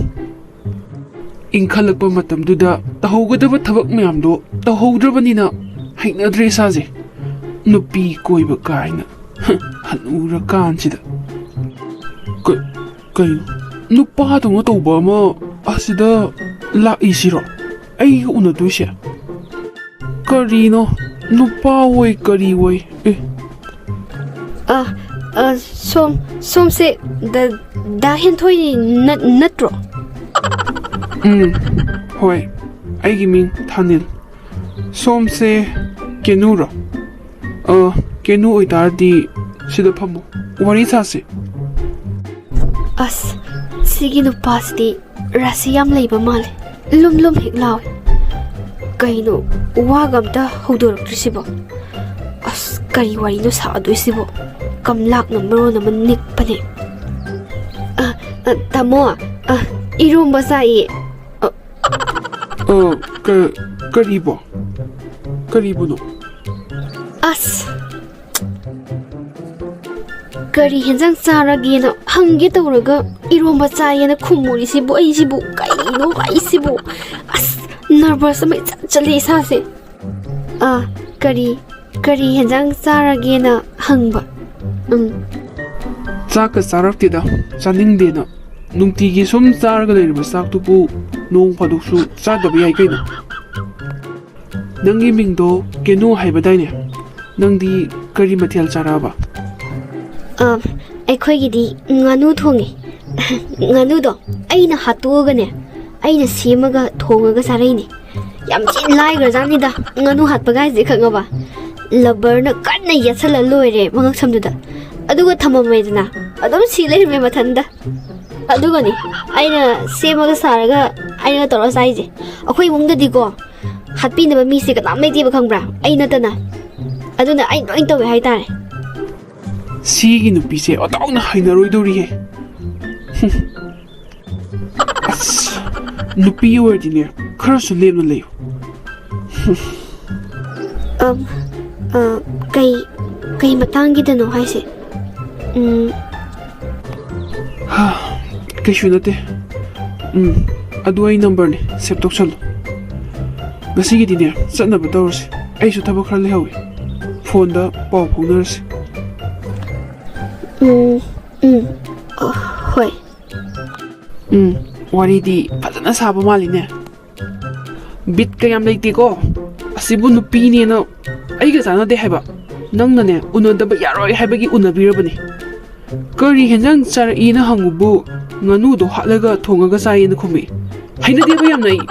ꯏꯟꯈꯠꯂꯛꯄ ꯃꯇꯝꯗꯨꯗ ꯇꯧꯍꯧꯒꯗꯕ ꯊꯕꯛ ꯃꯌꯥꯝꯗꯣ ꯇꯧꯍꯧꯗ꯭ꯔꯕꯅꯤꯅ ꯍꯩꯅꯗ꯭ꯔꯦ ꯏꯁꯥꯁꯦ꯫ ꯅꯨꯄꯤ ꯀꯣꯏꯕ ꯀꯥꯏꯅ꯫ ꯍ, ꯍꯅꯨꯔꯀꯥꯟꯁꯤꯗ꯫ ꯀ-, ꯀꯩꯅꯣ? ꯅꯨꯄꯥꯗꯧꯅ ꯇꯧꯕ ꯑꯃ ꯑꯁꯤꯗ ꯂꯥꯛꯏꯁꯤꯔꯣ? ꯑꯩꯒ ꯎꯅꯗꯣꯏꯁꯦ? ꯀꯔꯤꯅꯣ? ꯅꯨꯄꯥ ꯑꯣꯏ ꯀꯔꯤ ꯑꯣꯏ? ꯑꯦ꯫ ꯑ, ꯑ, ꯁꯣꯝ, ꯁꯣꯝꯁꯦ ꯗ-, ꯗꯥ ꯍꯦꯟꯊꯣꯏ ꯅꯠ-, ꯅꯠꯇ꯭ꯔꯣ? ꯎꯝ, ꯍꯣꯏ꯫ ꯑꯩꯒꯤ ꯃꯤꯡ ꯊꯥꯅꯤꯜ꯫ ꯁꯣꯝꯁꯦ ꯀꯦꯅꯨꯔꯣ? ꯑ, ꯀꯦꯅꯨ ꯑꯣꯏꯇꯥꯔꯗꯤ ꯁꯤꯗ ꯐꯝꯃꯣ, ꯋꯥꯔꯤ ꯁꯥꯁꯤ꯫ ꯑꯁ, ꯁꯤꯒꯤ ꯅꯨꯄꯥꯁꯤꯗꯤ ꯔꯥꯁꯤ ꯌꯥꯝ ꯂꯩꯕ ꯃꯥꯜꯂꯦ꯫ ꯂꯨꯝ ꯂꯨꯝ ꯍꯦꯛ ꯂꯥꯎꯋꯦ꯫ ꯀꯩꯅꯣ, ꯋꯥꯒ ꯑꯝꯇ ꯍꯧꯗꯣꯔꯛꯇ꯭ꯔꯤꯁꯤꯕꯣ? ꯑꯁ, ꯀꯔꯤ ꯋꯥꯔꯤꯅꯣ ꯁꯥꯗꯣꯏꯁꯤꯕꯣ? ꯀꯝꯂꯥꯛꯅ ꯃꯔꯣꯟ ꯑꯃ ꯅꯤꯛꯄꯅꯦ꯫ ꯑ, ꯑ, ꯇꯥꯃꯣ, ꯑ, ꯏꯔꯣꯝꯕ ꯆꯥꯏꯌꯦ꯫ ꯑ, ꯑ, ꯀ-, ꯀꯔꯤꯕꯣ? ꯀꯔꯤꯕꯨꯅꯣ? ꯑꯁ, ꯀꯔꯤ ꯍꯦꯟꯖꯥꯡ ꯆꯥꯔꯒꯦꯅ ꯍꯪꯒꯦ ꯇꯧꯔꯒ ꯏꯔꯣꯝꯕ ꯆꯥꯏꯌꯦꯅ ꯈꯨꯝꯃꯨꯔꯤꯁꯤꯕꯨ, ꯑꯩꯁꯤꯕꯨ ꯀꯩꯅꯣ ꯑꯩꯁꯤꯕꯨ? ꯑꯁ, ꯅꯔꯚꯁ ꯑꯃ ꯏꯆꯠ ꯆꯠꯂꯦ ꯏꯁꯥꯁꯦ꯫ ꯑꯥ, ꯀꯔꯤ, ꯀꯔꯤ ꯍꯦꯟꯖꯥꯡ ꯆꯥꯔꯒꯦꯅ ꯍꯪꯕ? ꯎꯝ꯫ ꯆꯥꯛꯀ ꯆꯥꯔꯛꯇꯦꯗ, ꯆꯥꯅꯤꯡꯗꯦꯅ꯫ ꯅꯨꯡꯇꯤꯒꯤ ꯁꯨꯝ ꯆꯥꯔꯒ ꯂꯩꯔꯤꯕ ꯆꯥꯛꯇꯨꯕꯨ ꯅꯣꯡ ꯐꯥꯗꯣꯛꯁꯨ ꯆꯥꯗꯕ ꯌꯥꯏ ꯀꯩꯅꯣ꯫ ꯅꯪꯒꯤ ꯃꯤꯡꯗꯣ ꯀꯦꯅꯨ ꯍꯥꯏꯕꯗꯥꯏꯅꯦ? ꯅꯪꯗꯤ ꯀꯔꯤ ꯃꯊꯦꯜ ꯆꯥꯔꯛꯑꯕ? ꯑ, ꯑꯩꯈꯣꯏꯒꯤꯗꯤ ꯉꯥꯅꯨ ꯊꯣꯡꯉꯦ꯫ ꯉꯥꯅꯨꯗꯣ ꯑꯩꯅ ꯍꯥꯠꯇꯣꯛꯑꯒꯅꯦ, ꯑꯩꯅ ꯁꯦꯝꯃꯒ ꯊꯣꯡꯉꯒ ꯆꯥꯔꯛꯏꯅꯦ꯫ ꯌꯥꯝ ꯊꯤꯅ ꯂꯥꯏꯈ꯭ꯔꯖꯥꯠꯅꯤꯗ ꯉꯥꯅꯨ ꯍꯥꯠꯄꯒꯥꯏꯁꯦ, ꯈꯪꯉꯕ? ꯂꯕꯔꯅ ꯀꯟꯅ ꯌꯦꯠꯁꯜꯂ ꯂꯣꯏꯔꯦ ꯃꯉꯛ ꯁꯝꯗꯨꯗ꯫ ꯑꯗꯨꯒ ꯊꯝꯃꯝꯃꯦꯗꯅ, ꯑꯗꯨꯝ ꯁꯤ ꯂꯩꯔꯝꯃꯦ ꯃꯊꯟꯇ꯫ ꯑꯗꯨꯒꯅꯤ ꯑꯩꯅ ꯁꯦꯝꯃꯒ ꯁꯥꯔꯒ ꯑꯩꯅ ꯇꯧꯔ ꯆꯥꯏꯁꯦ꯫ ꯑꯩꯈꯣꯏ ꯏꯃꯨꯡꯗꯗꯤꯀꯣ, ꯍꯥꯠꯄꯤꯅꯕ ꯃꯤꯁꯦ ꯀꯅꯥꯝ ꯂꯩꯇꯦꯕ, ꯈꯪꯕ꯭ꯔꯥ? ꯑꯩ ꯅꯠꯇꯅ꯫ ꯑꯗꯨꯅ ꯑꯩ ꯂꯣꯏ ꯇꯧꯋꯦ ꯍꯥꯏꯇꯥꯔꯦ꯫ ꯁꯤꯒꯤ ꯅꯨꯄꯤꯁꯦ ꯑꯣꯟꯊꯣꯛꯅ ꯍꯩꯅꯔꯣꯏꯗꯧꯔꯤꯍꯦ꯫ ꯑꯁ, ꯅꯨꯄꯤ ꯑꯣꯏꯔꯗꯤꯅꯦ, ꯈꯔꯁꯨ ꯂꯦꯝꯅ ꯂꯩꯌꯨ꯫ ꯑꯝ, ꯑ, ꯀꯩ ꯀꯩ ꯃꯇꯥꯡꯒꯤꯗꯅꯣ ꯍꯥꯏꯁꯦ? ꯎꯝ, ꯀꯩꯁꯨ ꯅꯠꯇꯦ꯫ ꯎꯝ, ꯑꯗꯨ ꯑꯩ ꯅꯝꯕꯔꯅꯦ, ꯁꯦꯞ ꯇꯧꯁꯜꯂꯨ꯫ ꯉꯁꯤꯒꯤꯗꯤꯅꯦ, ꯆꯠꯅꯕ ꯇꯧꯔꯁꯤ꯫ ꯑꯩꯁꯨ ꯊꯕꯛ ꯈꯔ ꯂꯩꯍꯧꯋꯤ꯫ ꯐꯣꯟꯗ ꯄꯥꯎ ꯐꯥꯎꯅꯔꯁꯤ꯫ ꯎꯝ, ꯎꯝ, ꯑ, ꯍꯣꯏ꯫ ꯎꯝ, ꯋꯥꯔꯤꯗꯤ ꯐꯖꯅ ꯁꯥꯕ ꯃꯥꯜꯂꯤꯅꯦ꯫ ꯕꯤꯠꯀ ꯌꯥꯝ ꯂꯩꯇꯦꯀꯣ꯫ ꯑꯁꯤꯕꯨ ꯅꯨꯄꯤꯅꯦꯅ ꯑꯩꯒ ꯆꯥꯟꯅꯗꯦ ꯍꯥꯏꯕ꯫ ꯅꯪꯅꯅꯦ, ꯎꯅꯗꯕ ꯌꯥꯔꯣꯏ ꯍꯥꯏꯕꯒꯤ ꯎꯅꯕꯤꯔꯕꯅꯤ꯫ ꯀꯔꯤ ꯍꯦꯟꯖꯥꯡ ꯆꯥꯔꯛꯏꯅ ꯍꯪꯉꯨꯕꯨ, ꯉꯥꯅꯨꯗꯣ ꯍꯥꯠꯂꯒ ꯊꯣꯡꯉꯒ ꯆꯥꯏꯌꯦꯅ ꯈꯨꯝꯃꯤ꯫ ꯍꯩꯅꯗꯦꯕ ꯌꯥꯝꯅ ꯑꯩ꯫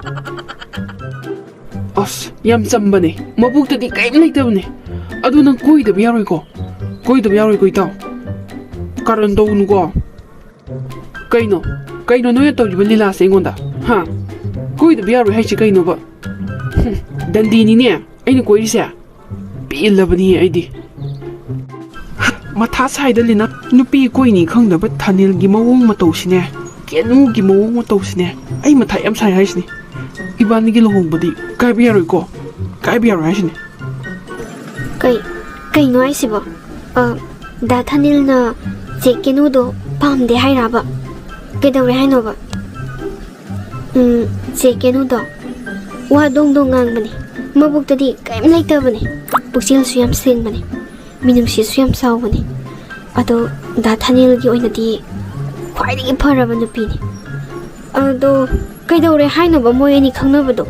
ꯑꯁ, ꯌꯥꯝ ꯆꯝꯕꯅꯦ, ꯃꯕꯨꯛꯇꯗꯤ ꯀꯔꯤꯝ ꯂꯩꯇꯕꯅꯦ꯫ ꯑꯗꯨ ꯅꯪ ꯀꯣꯏꯗꯕ ꯌꯥꯔꯣꯏꯀꯣ꯫ ꯀꯣꯏꯗꯕ ꯌꯥꯔꯣꯏꯀꯣ, ꯏꯇꯥꯎ꯫ ꯀꯥꯔꯟ ꯇꯧꯒꯅꯨꯀꯣ꯫ ꯀꯩꯅꯣ? ꯀꯩꯅꯣ ꯅꯣꯏꯅ ꯇꯧꯔꯤꯕ ꯂꯤꯂꯥꯁꯦ ꯑꯩꯉꯣꯟꯗ? ꯍꯥ? ꯀꯣꯏꯗꯕ ꯌꯥꯔꯣꯏ ꯍꯥꯏꯁꯦ ꯀꯩꯅꯣꯕ? ꯍꯨꯝ, ꯗꯟꯗꯤꯅꯤꯅꯦ ꯑꯩꯅ ꯀꯣꯏꯔꯤꯁꯦ꯫ ꯄꯦꯜꯂꯕꯅꯤ ꯑꯩꯗꯤ꯫ ꯃꯊꯥ ꯁꯥꯏꯗ ꯂꯤꯅ, ꯅꯨꯄꯤ ꯀꯣꯏꯅꯤ ꯈꯪꯗꯕ ꯊꯥꯅꯤꯜꯒꯤ ꯃꯑꯣꯡ ꯃꯇꯧꯁꯤꯅꯦ, ꯀꯦꯅꯨꯒꯤ ꯃꯑꯣꯡ ꯃꯇꯧꯁꯤꯅꯦ꯫ ꯑꯩ ꯃꯊꯥ ꯌꯥꯝ ꯁꯥꯏ ꯍꯥꯏꯁꯤꯅꯤ꯫ ꯏꯕꯥꯅꯤꯒꯤ ꯂꯨꯍꯣꯡꯕꯗꯤ ꯀꯥꯏꯕ ꯌꯥꯔꯣꯏꯀꯣ, ꯀꯥꯏꯕ ꯌꯥꯔꯣꯏ ꯍꯥꯏꯁꯤꯅꯤ꯫ ꯀꯩ ꯀꯩꯅꯣ ꯍꯥꯏꯁꯤꯕꯣ? ꯑ, ꯗꯥ ꯊꯥꯅꯤꯜꯅ ꯆꯦ ꯀꯦꯅꯨꯗꯣ ꯄꯥꯝꯗꯦ ꯍꯥꯏꯔꯕ? ꯀꯩꯗꯧꯔꯦ ꯍꯥꯏꯅꯣꯕ? ꯎꯝ, ꯆꯦ ꯀꯦꯅꯨꯗꯣ ꯋꯥ ꯗꯣꯡ ꯗꯣꯡ ꯉꯥꯡꯕꯅꯦ꯫ ꯃꯕꯨꯛꯇꯗꯤ ꯀꯔꯤꯝ ꯂꯩꯇꯕꯅꯦ꯫ ꯄꯨꯛꯆꯦꯜꯁꯨ ꯌꯥꯝ ꯁꯦꯡꯕꯅꯦ꯫ ꯃꯤꯅꯨꯡꯁꯤꯁꯨ ꯌꯥꯝ ꯆꯥꯎꯕꯅꯦ꯫ ꯑꯗꯣ ꯗꯥ ꯊꯥꯅꯤꯜꯒꯤ ꯑꯣꯏꯅꯗꯤ ꯈ꯭ꯋꯥꯏꯗꯒꯤ ꯐꯔꯕ ꯅꯨꯄꯤꯅꯦ꯫ ꯑꯗꯣ ꯀꯩꯗꯧꯔꯦ ꯍꯥꯏꯅꯣꯕ, ꯃꯣꯏ ꯑꯅꯤ ꯈꯪꯅꯕꯗꯣ?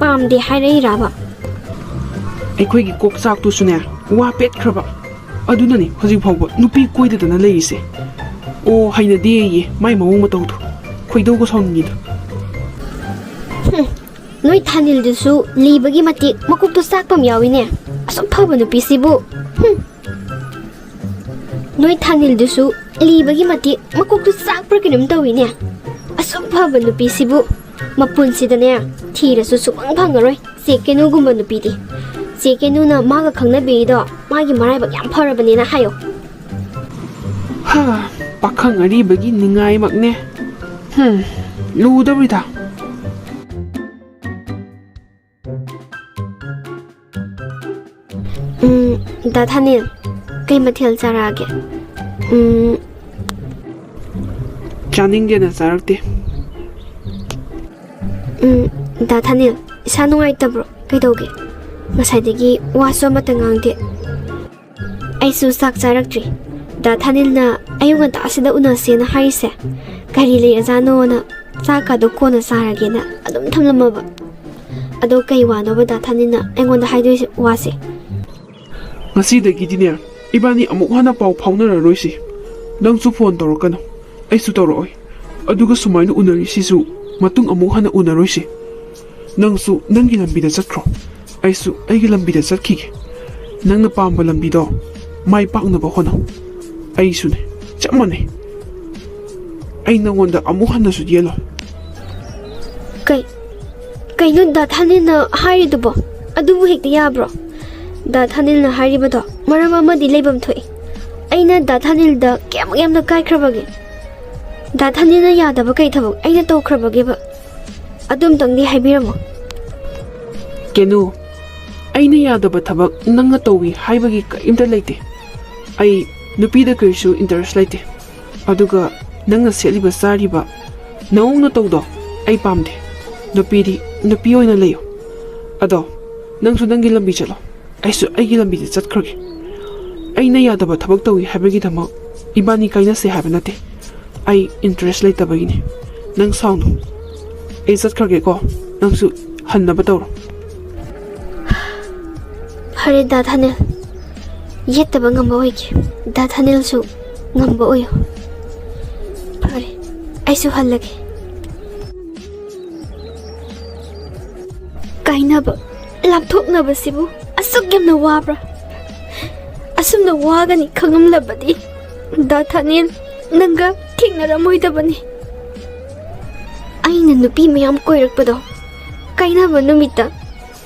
ꯄꯥꯝꯗꯦ ꯍꯥꯏꯔꯛꯏꯔꯕ? ꯑꯩꯈꯣꯏꯒꯤ ꯀꯣꯛꯆꯥꯛꯇꯨꯁꯨꯅꯦ, ꯋꯥ ꯄꯦꯠꯈ꯭ꯔꯕ꯫ ꯑꯗꯨꯅꯅꯦ ꯍꯧꯖꯤꯛ ꯐꯥꯎꯕ ꯅꯨꯄꯤ ꯀꯣꯏꯗꯗꯅ ꯂꯩꯔꯤꯁꯦ꯫ ꯑꯣ, ꯍꯩꯅꯗꯦꯌꯦ ꯃꯥꯏ ꯃꯑꯣꯡ ꯃꯇꯧꯗꯣ꯫ ꯈꯣꯏꯗꯧꯒ ꯁꯥꯎꯅꯤꯡꯉꯤꯗ꯫ ꯍꯨꯝ, ꯅꯣꯏ ꯊꯥꯅꯤꯜꯗꯨꯁꯨ ꯂꯤꯕꯒꯤ ꯃꯇꯤꯛ ꯃꯀꯣꯛꯇꯣ ꯆꯥꯛꯄ ꯑꯃ ꯌꯥꯎꯏꯅꯦ꯫ ꯑꯁꯨꯛ ꯐꯕ ꯅꯨꯄꯤꯁꯤꯕꯨ꯫ ꯍꯨꯝ꯫ ꯅꯣꯏ ꯊꯥꯅꯤꯜꯗꯨꯁꯨ ꯂꯤꯕꯒꯤ ꯃꯇꯤꯛ ꯃꯀꯣꯛꯇꯨ ꯆꯥꯛꯄ꯭ꯔꯥ ꯀꯩꯅꯣꯝ ꯇꯧꯏꯅꯦ꯫ ꯑꯁꯨꯛ ꯐꯕ ꯅꯨꯄꯤꯁꯤꯕꯨ ꯃꯄꯨꯟꯁꯤꯗꯅꯦ ꯊꯤꯔꯁꯨ ꯁꯨꯛꯐꯪ ꯐꯪꯉꯔꯣꯏ꯫ ꯆꯦ ꯀꯦꯅꯨꯒꯨꯝꯕ ꯅꯨꯄꯤꯗꯤ꯫ ꯆꯦ ꯀꯦꯅꯨꯅ ꯃꯥꯒ ꯈꯪꯅꯕꯤꯔꯤꯗꯣ ꯃꯥꯒꯤ ꯃꯔꯥꯏꯕꯛ ꯌꯥꯝ ꯐꯔꯕꯅꯦꯅ ꯍꯥꯏꯌꯣ꯫ ꯍꯥ, ꯄꯥꯈꯪ ꯑꯔꯤꯕꯒꯤ ꯅꯤꯡꯉꯥꯏꯃꯛꯅꯦ꯫ ꯍꯝ, ꯂꯨꯗꯧꯔꯤꯗ꯫ ꯗꯥ ꯊꯥꯅꯤꯜ, ꯀꯩ ꯃꯊꯦꯜ ꯆꯥꯔꯛꯑꯒꯦ? ꯎꯝ, ꯆꯥꯅꯤꯡꯗꯦꯅ ꯆꯥꯔꯛꯇꯦ꯫ ꯎꯝ, ꯗꯥ ꯊꯥꯅꯤꯜ, ꯏꯁꯥ ꯅꯨꯡꯉꯥꯏꯇꯕ꯭ꯔꯣ? ꯀꯩꯗꯧꯒꯦ? ꯉꯁꯥꯏꯗꯒꯤ ꯋꯥꯁꯨ ꯑꯃꯠꯇ ꯉꯥꯡꯗꯦ꯫ ꯑꯩꯁꯨ ꯆꯥꯛ ꯆꯥꯔꯛꯇ꯭ꯔꯤ꯫ ꯗꯥ ꯊꯥꯅꯤꯜꯅ ꯑꯌꯨꯛ ꯉꯟꯇꯥꯁꯤꯗ ꯎꯅꯁꯦꯅ ꯍꯥꯏꯔꯤꯁꯦ ꯀꯔꯤ ꯂꯩꯔꯖꯥꯠꯅꯣꯅ, ꯆꯥꯛꯀꯗꯣ ꯀꯣꯟꯅ ꯆꯥꯔꯒꯦꯅ ꯑꯗꯨꯝ ꯊꯝꯂꯝꯃꯕ꯫ ꯑꯗꯣ ꯀꯩ ꯋꯥꯅꯣꯕ ꯗꯥ ꯊꯥꯅꯤꯜꯅ ꯑꯩꯉꯣꯟꯗ ꯍꯥꯏꯗꯣꯏꯁꯦ, ꯋꯥꯁꯦ? ꯉꯁꯤꯗꯒꯤꯗꯤꯅꯦ, ꯏꯕꯥꯅꯤ ꯑꯃꯨꯛ ꯍꯟꯅ ꯄꯥꯎ ꯐꯥꯎꯅꯔꯔꯣꯏꯁꯤ꯫ ꯅꯪꯁꯨ ꯐꯣꯟ ꯇꯧꯔꯛꯀꯅꯨ, ꯑꯩꯁꯨ ꯇꯧꯔꯛꯑꯣꯏ꯫ ꯑꯗꯨꯒ ꯁꯨꯃꯥꯏꯅ ꯎꯅꯔꯤꯁꯤꯁꯨ ꯃꯇꯨꯡ ꯑꯃꯨꯛ ꯍꯟꯅ ꯎꯅꯔꯣꯏꯁꯤ꯫ ꯅꯪꯁꯨ ꯅꯪꯒꯤ ꯂꯝꯕꯤꯗ ꯆꯠꯈ꯭ꯔꯣ, ꯑꯩꯁꯨ ꯑꯩꯒꯤ ꯂꯝꯕꯤꯗ ꯆꯠꯈꯤꯒꯦ꯫ ꯅꯪꯅ ꯄꯥꯝꯕ ꯂꯝꯕꯤꯗꯣ ꯃꯥꯏ ꯄꯥꯛꯅꯕ ꯍꯣꯠꯅꯧ꯫ ꯑꯩꯁꯨꯅꯦ, ꯆꯞ ꯃꯥꯟꯅꯩ꯫ ꯑꯩ ꯅꯉꯣꯟꯗ ꯑꯃꯨꯛ ꯍꯟꯅꯁꯨ ꯌꯦꯜꯂꯣꯏ꯫ ꯀꯩ ꯀꯩꯅꯣ ꯗꯥ ꯊꯥꯅꯤꯜꯅ ꯍꯥꯏꯔꯤꯗꯨꯕꯣ? ꯑꯗꯨꯕꯨ ꯍꯦꯛꯇ ꯌꯥꯕ꯭ꯔꯣ? ꯗꯥ ꯊꯥꯅꯤꯜꯅ ꯍꯥꯏꯔꯤꯕꯗꯣ ꯃꯔꯝ ꯑꯃꯗꯤ ꯂꯩꯐꯝ ꯊꯣꯛꯏ꯫ ꯑꯩꯅ ꯗꯥ ꯊꯥꯅꯤꯜꯗ ꯀꯌꯥꯃꯨꯛ ꯌꯥꯝꯅ ꯀꯥꯏꯈ꯭ꯔꯕꯒꯦ? ꯗꯥ ꯊꯥꯅꯤꯜꯅ ꯌꯥꯗꯕ ꯀꯩ ꯊꯕꯛ ꯑꯩꯅ ꯇꯧꯈ꯭ꯔꯕꯒꯦꯕ? ꯑꯗꯨꯝꯇꯪꯗꯤ ꯍꯥꯏꯕꯤꯔꯝꯃꯣ꯫ ꯀꯦꯅꯨ, ꯑꯩꯅ ꯌꯥꯗꯕ ꯊꯕꯛ ꯅꯪꯅ ꯇꯧꯏ ꯍꯥꯏꯕꯒꯤ ꯀꯔꯤꯝꯇ ꯂꯩꯇꯦ꯫ ꯑꯩ ꯅꯨꯄꯤꯗ ꯀꯔꯤꯁꯨ interest ꯂꯩꯇꯦ꯫ ꯑꯗꯨꯒ ꯅꯪꯅ ꯁꯦꯠꯂꯤꯕ ꯆꯥꯔꯤꯕ ꯅꯑꯣꯡ ꯅꯇꯧꯗꯣ ꯑꯩ ꯄꯥꯝꯗꯦ꯫ ꯅꯨꯄꯤꯗꯤ ꯅꯨꯄꯤ ꯑꯣꯏꯅ ꯂꯩꯌꯨ꯫ ꯑꯗꯣ ꯅꯪꯁꯨ ꯅꯪꯒꯤ ꯂꯝꯕꯤ ꯆꯠꯂꯣ, ꯑꯩꯁꯨ ꯑꯩꯒꯤ ꯂꯝꯕꯤꯗ ꯆꯠꯈ꯭ꯔꯒꯦ꯫ ꯑꯩꯅ ꯌꯥꯗꯕ ꯊꯕꯛ ꯇꯧꯏ ꯍꯥꯏꯕꯒꯤꯗꯃꯛ ꯏꯕꯥꯅꯤ ꯀꯥꯏꯅꯁꯦ ꯍꯥꯏꯕ ꯅꯠꯇꯦ꯫ ꯑꯩ interest ꯂꯩꯇꯕꯒꯤꯅꯤ꯫ ꯅꯪ ꯁꯥꯎꯅꯨ꯫ ꯑꯩ ꯆꯠꯈ꯭ꯔꯒꯦꯀꯣ꯫ ꯅꯪꯁꯨ ꯍꯟꯅꯕ ꯇꯧꯔꯣ꯫ ꯐꯔꯦ ꯗꯥ ꯊꯥꯅꯤꯜ, ꯌꯦꯠꯇꯕ ꯉꯝꯕ ꯑꯣꯏꯒꯦ꯫ ꯗꯥ ꯊꯥꯅꯤꯜꯁꯨ ꯉꯝꯕ ꯑꯣꯏꯌꯨ꯫ ꯐꯔꯦ, ꯑꯩꯁꯨ ꯍꯜꯂꯒꯦ꯫ ꯀꯥꯏꯅꯕ, ꯂꯥꯞꯊꯣꯛꯅꯕꯁꯤꯕꯨ ꯑꯁꯨꯛ ꯌꯥꯝꯅ ꯋꯥꯕ꯭ꯔꯥ? ꯑꯁꯨꯝꯅ ꯋꯥꯒꯅꯤ ꯈꯪꯂꯝꯂꯕꯗꯤ ꯗꯥ ꯊꯥꯅꯤꯜ ꯅꯪꯒ ꯊꯦꯡꯅꯔꯝꯃꯣꯏꯗꯕꯅꯤ꯫ ꯑꯩꯅ ꯅꯨꯄꯤ ꯃꯌꯥꯝ ꯀꯣꯏꯔꯛꯄꯗꯣ ꯀꯥꯏꯅꯕ ꯅꯨꯃꯤꯠꯇ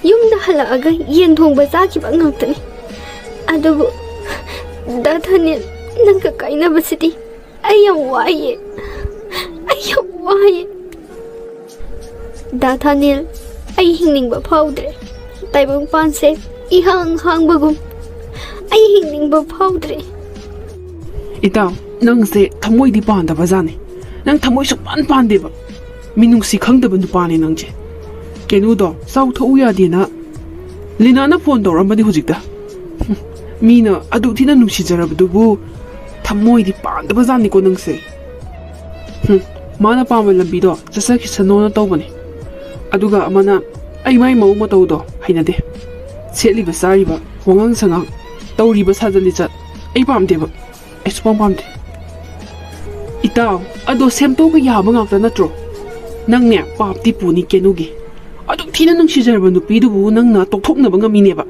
ꯌꯨꯝꯗ ꯍꯜꯂꯛꯑꯒ ꯌꯦꯟ ꯊꯣꯡꯕ ꯆꯥꯈꯤꯕ ꯉꯥꯛꯇꯅꯤ꯫ ꯑꯗꯨꯕꯨ ꯗꯥ ꯊꯥꯅꯤꯜ, ꯅꯪꯒ ꯀꯥꯏꯅꯕꯁꯤꯗꯤ ꯑꯩ ꯌꯥꯝ ꯋꯥꯏꯌꯦ꯫ ꯑꯩ ꯌꯥꯝ ꯋꯥꯏꯌꯦ꯫ ꯗꯥ ꯊꯥꯅꯤꯜ, ꯑꯩ ꯍꯤꯡꯅꯤꯡꯕ ꯐꯥꯎꯗ꯭ꯔꯦ꯫ ꯇꯥꯏꯕꯪꯄꯥꯟꯁꯦ ꯏꯍꯥꯡ ꯍꯥꯡꯕꯒꯨꯝ ꯍꯤꯡꯅꯤꯡꯕ ꯐꯥꯎꯗ꯭ꯔꯦ꯫ ꯏꯇꯥꯎ, ꯅꯪꯁꯦ ꯊꯃꯣꯏꯗꯤ ꯄꯥꯟꯗꯕ ꯖꯥꯠꯅꯤ꯫ ꯅꯪ ꯊꯃꯣꯏ ꯁꯨꯛꯄꯥꯟ ꯄꯥꯟꯗꯦꯕ꯫ ꯃꯤꯅꯨꯡꯁꯤ ꯈꯪꯗꯕ ꯅꯨꯄꯥꯅꯦ ꯅꯪꯁꯦ꯫ ꯀꯦꯅꯨꯗꯣ ꯆꯥꯎꯊꯣꯛꯎ ꯌꯥꯗꯦꯅ ꯂꯤꯅꯥꯅ ꯐꯣꯟ ꯇꯧꯔꯝꯕꯅꯤ ꯍꯧꯖꯤꯛꯇ꯫ ꯍꯨꯝ, ꯃꯤꯅ ꯑꯗꯨꯛ ꯊꯤꯅ ꯅꯨꯡꯁꯤꯖꯔꯕꯗꯨꯕꯨ ꯊꯃꯣꯏꯗꯤ ꯄꯥꯟꯗꯕ ꯖꯥꯠꯅꯤꯀꯣ ꯅꯪꯁꯦ꯫ ꯍꯨꯝ, ꯃꯥꯅ ꯄꯥꯝꯕ ꯂꯝꯕꯤꯗꯣ ꯆꯠꯆꯈꯤꯁꯅꯣꯅ ꯇꯧꯕꯅꯦ꯫ ꯑꯗꯨꯒ ꯑꯃꯅ ꯑꯩ ꯃꯥꯏ ꯃꯑꯣꯡ ꯃꯇꯧꯗꯣ ꯍꯩꯅꯗꯦ꯫ ꯁꯦꯠꯂꯤꯕ ꯆꯥꯔꯤꯕ, ꯋꯥꯉꯥꯡ ꯁꯉꯥꯡ, ꯇꯧꯔꯤꯕ ꯁꯥꯖꯠ ꯂꯤꯆꯠ ꯑꯩ ꯄꯥꯝꯗꯦꯕ꯫ ꯑꯩ ꯁꯨꯄꯥꯝ ꯄꯥꯝꯗꯦ꯫ ꯏꯇꯥꯎ, ꯑꯗꯣ ꯁꯦꯝꯗꯣꯛꯄ ꯌꯥꯕ ꯉꯥꯛꯇ ꯅꯠꯇ꯭ꯔꯣ? ꯅꯪꯅꯦ ꯄꯥꯞꯇꯤ ꯄꯨꯅꯤ ꯀꯦꯅꯨꯒꯤ꯫ ꯑꯗꯨꯛ ꯊꯤꯅ ꯅꯨꯡꯁꯤꯖꯔꯕ ꯅꯨꯄꯤꯗꯨꯕꯨ ꯅꯪꯅ ꯇꯣꯛꯊꯣꯛꯅꯕ ꯉꯝꯃꯤꯅꯦꯕ꯫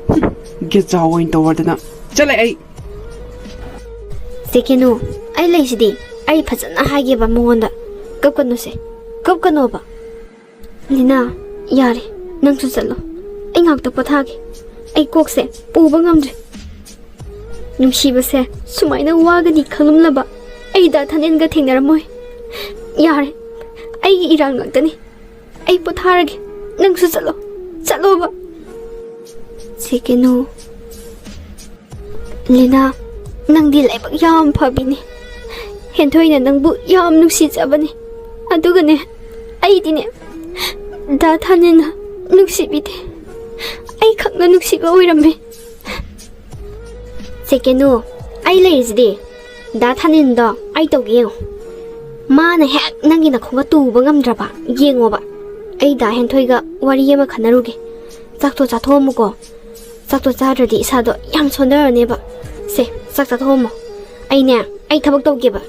ꯍꯨꯝ, ꯒꯦꯖꯥꯎ ꯑꯣꯏꯅ ꯇꯧꯔꯗꯅ꯫ ꯆꯠꯂꯦ ꯑꯩ꯫ ꯆꯦ ꯀꯦꯅꯨ, ꯑꯩ ꯂꯩꯁꯤꯗꯤ꯫ ꯑꯩ ꯐꯖꯅ ꯍꯥꯏꯒꯦꯕ ꯃꯉꯣꯟꯗ꯫ ꯀꯞꯀꯅꯨꯁꯦ, ꯀꯞꯀꯅꯣꯕ꯫ ꯂꯤꯅꯥ, ꯌꯥꯔꯦ, ꯅꯪꯁꯨ ꯆꯠꯂꯣ꯫ ꯑꯩ ꯉꯥꯛꯇ ꯄꯣꯊꯥꯒꯦ꯫ ꯑꯩ ꯀꯣꯛꯁꯦ ꯄꯨꯕ ꯉꯝꯗ꯭ꯔꯦ꯫ ꯅꯨꯡꯁꯤꯕꯁꯦ ꯁꯨꯃꯥꯏꯅ ꯋꯥꯒꯅꯤ ꯈꯪꯂꯝꯂꯕ ꯑꯩ ꯗꯥ ꯊꯥꯅꯦꯟꯒ ꯊꯦꯡꯅꯔꯝꯃꯣꯏ꯫ ꯌꯥꯔꯦ, ꯑꯩꯒꯤ ꯏꯔꯥꯟ ꯉꯥꯛꯇꯅꯤ꯫ ꯑꯩ ꯄꯣꯊꯥꯔꯒꯦ꯫ ꯅꯪꯁꯨ ꯆꯠꯂꯣ꯫ ꯆꯠꯂꯣꯕ꯫ ꯆꯦ ꯀꯦꯅꯨ꯫ ꯂꯤꯅꯥ, ꯅꯪꯗꯤ ꯂꯥꯏꯕꯛ ꯌꯥꯝ ꯐꯕꯤꯅꯤ꯫ ꯍꯦꯟꯊꯣꯏꯅ ꯅꯪꯕꯨ ꯌꯥꯝ ꯅꯨꯡꯁꯤꯖꯕꯅꯤ꯫ ꯑꯗꯨꯒꯅꯦ, ꯑꯩꯗꯤꯅꯦ, ꯗꯥ ꯊꯥꯅꯦꯟꯅ ꯅꯨꯡꯁꯤꯕꯤꯗꯦ꯫ ꯑꯩ ꯈꯛꯅ ꯅꯨꯡꯁꯤꯕ ꯑꯣꯏꯔꯝꯃꯦ꯫ ꯆꯦ ꯀꯦꯅꯨ, ꯑꯩ ꯂꯩꯔꯤꯁꯤꯗꯤ꯫ ꯗꯥ ꯊꯥꯅꯤꯟꯗꯣ ꯑꯩ ꯇꯧꯒꯦ ꯌꯦꯡꯉꯣ꯫ ꯃꯥꯅ ꯍꯦꯛ ꯅꯪꯒꯤ ꯅꯈꯣꯡꯗ ꯇꯨꯕ ꯉꯝꯗ꯭ꯔꯕ ꯌꯦꯡꯉꯣꯕ꯫ ꯑꯩ ꯗꯥ ꯍꯦꯟꯊꯣꯏꯒ ꯋꯥꯔꯤ ꯑꯃ ꯈꯟꯅꯔꯨꯒꯦ꯫ ꯆꯥꯛꯇꯣ ꯆꯥꯊꯣꯛꯑꯝꯃꯨꯀꯣ꯫ ꯆꯥꯛꯇꯣ ꯆꯥꯗ꯭ꯔꯗꯤ ꯏꯁꯥꯗꯣ ꯌꯥꯝ ꯁꯣꯟꯊꯔꯅꯦꯕ꯫ ꯁꯦ, ꯆꯥꯛ ꯆꯥꯊꯣꯛꯑꯝꯃꯣ꯫ ꯑꯩꯅꯦ, ꯑꯩ ꯊꯕꯛ ꯇꯧꯒꯦꯕ꯫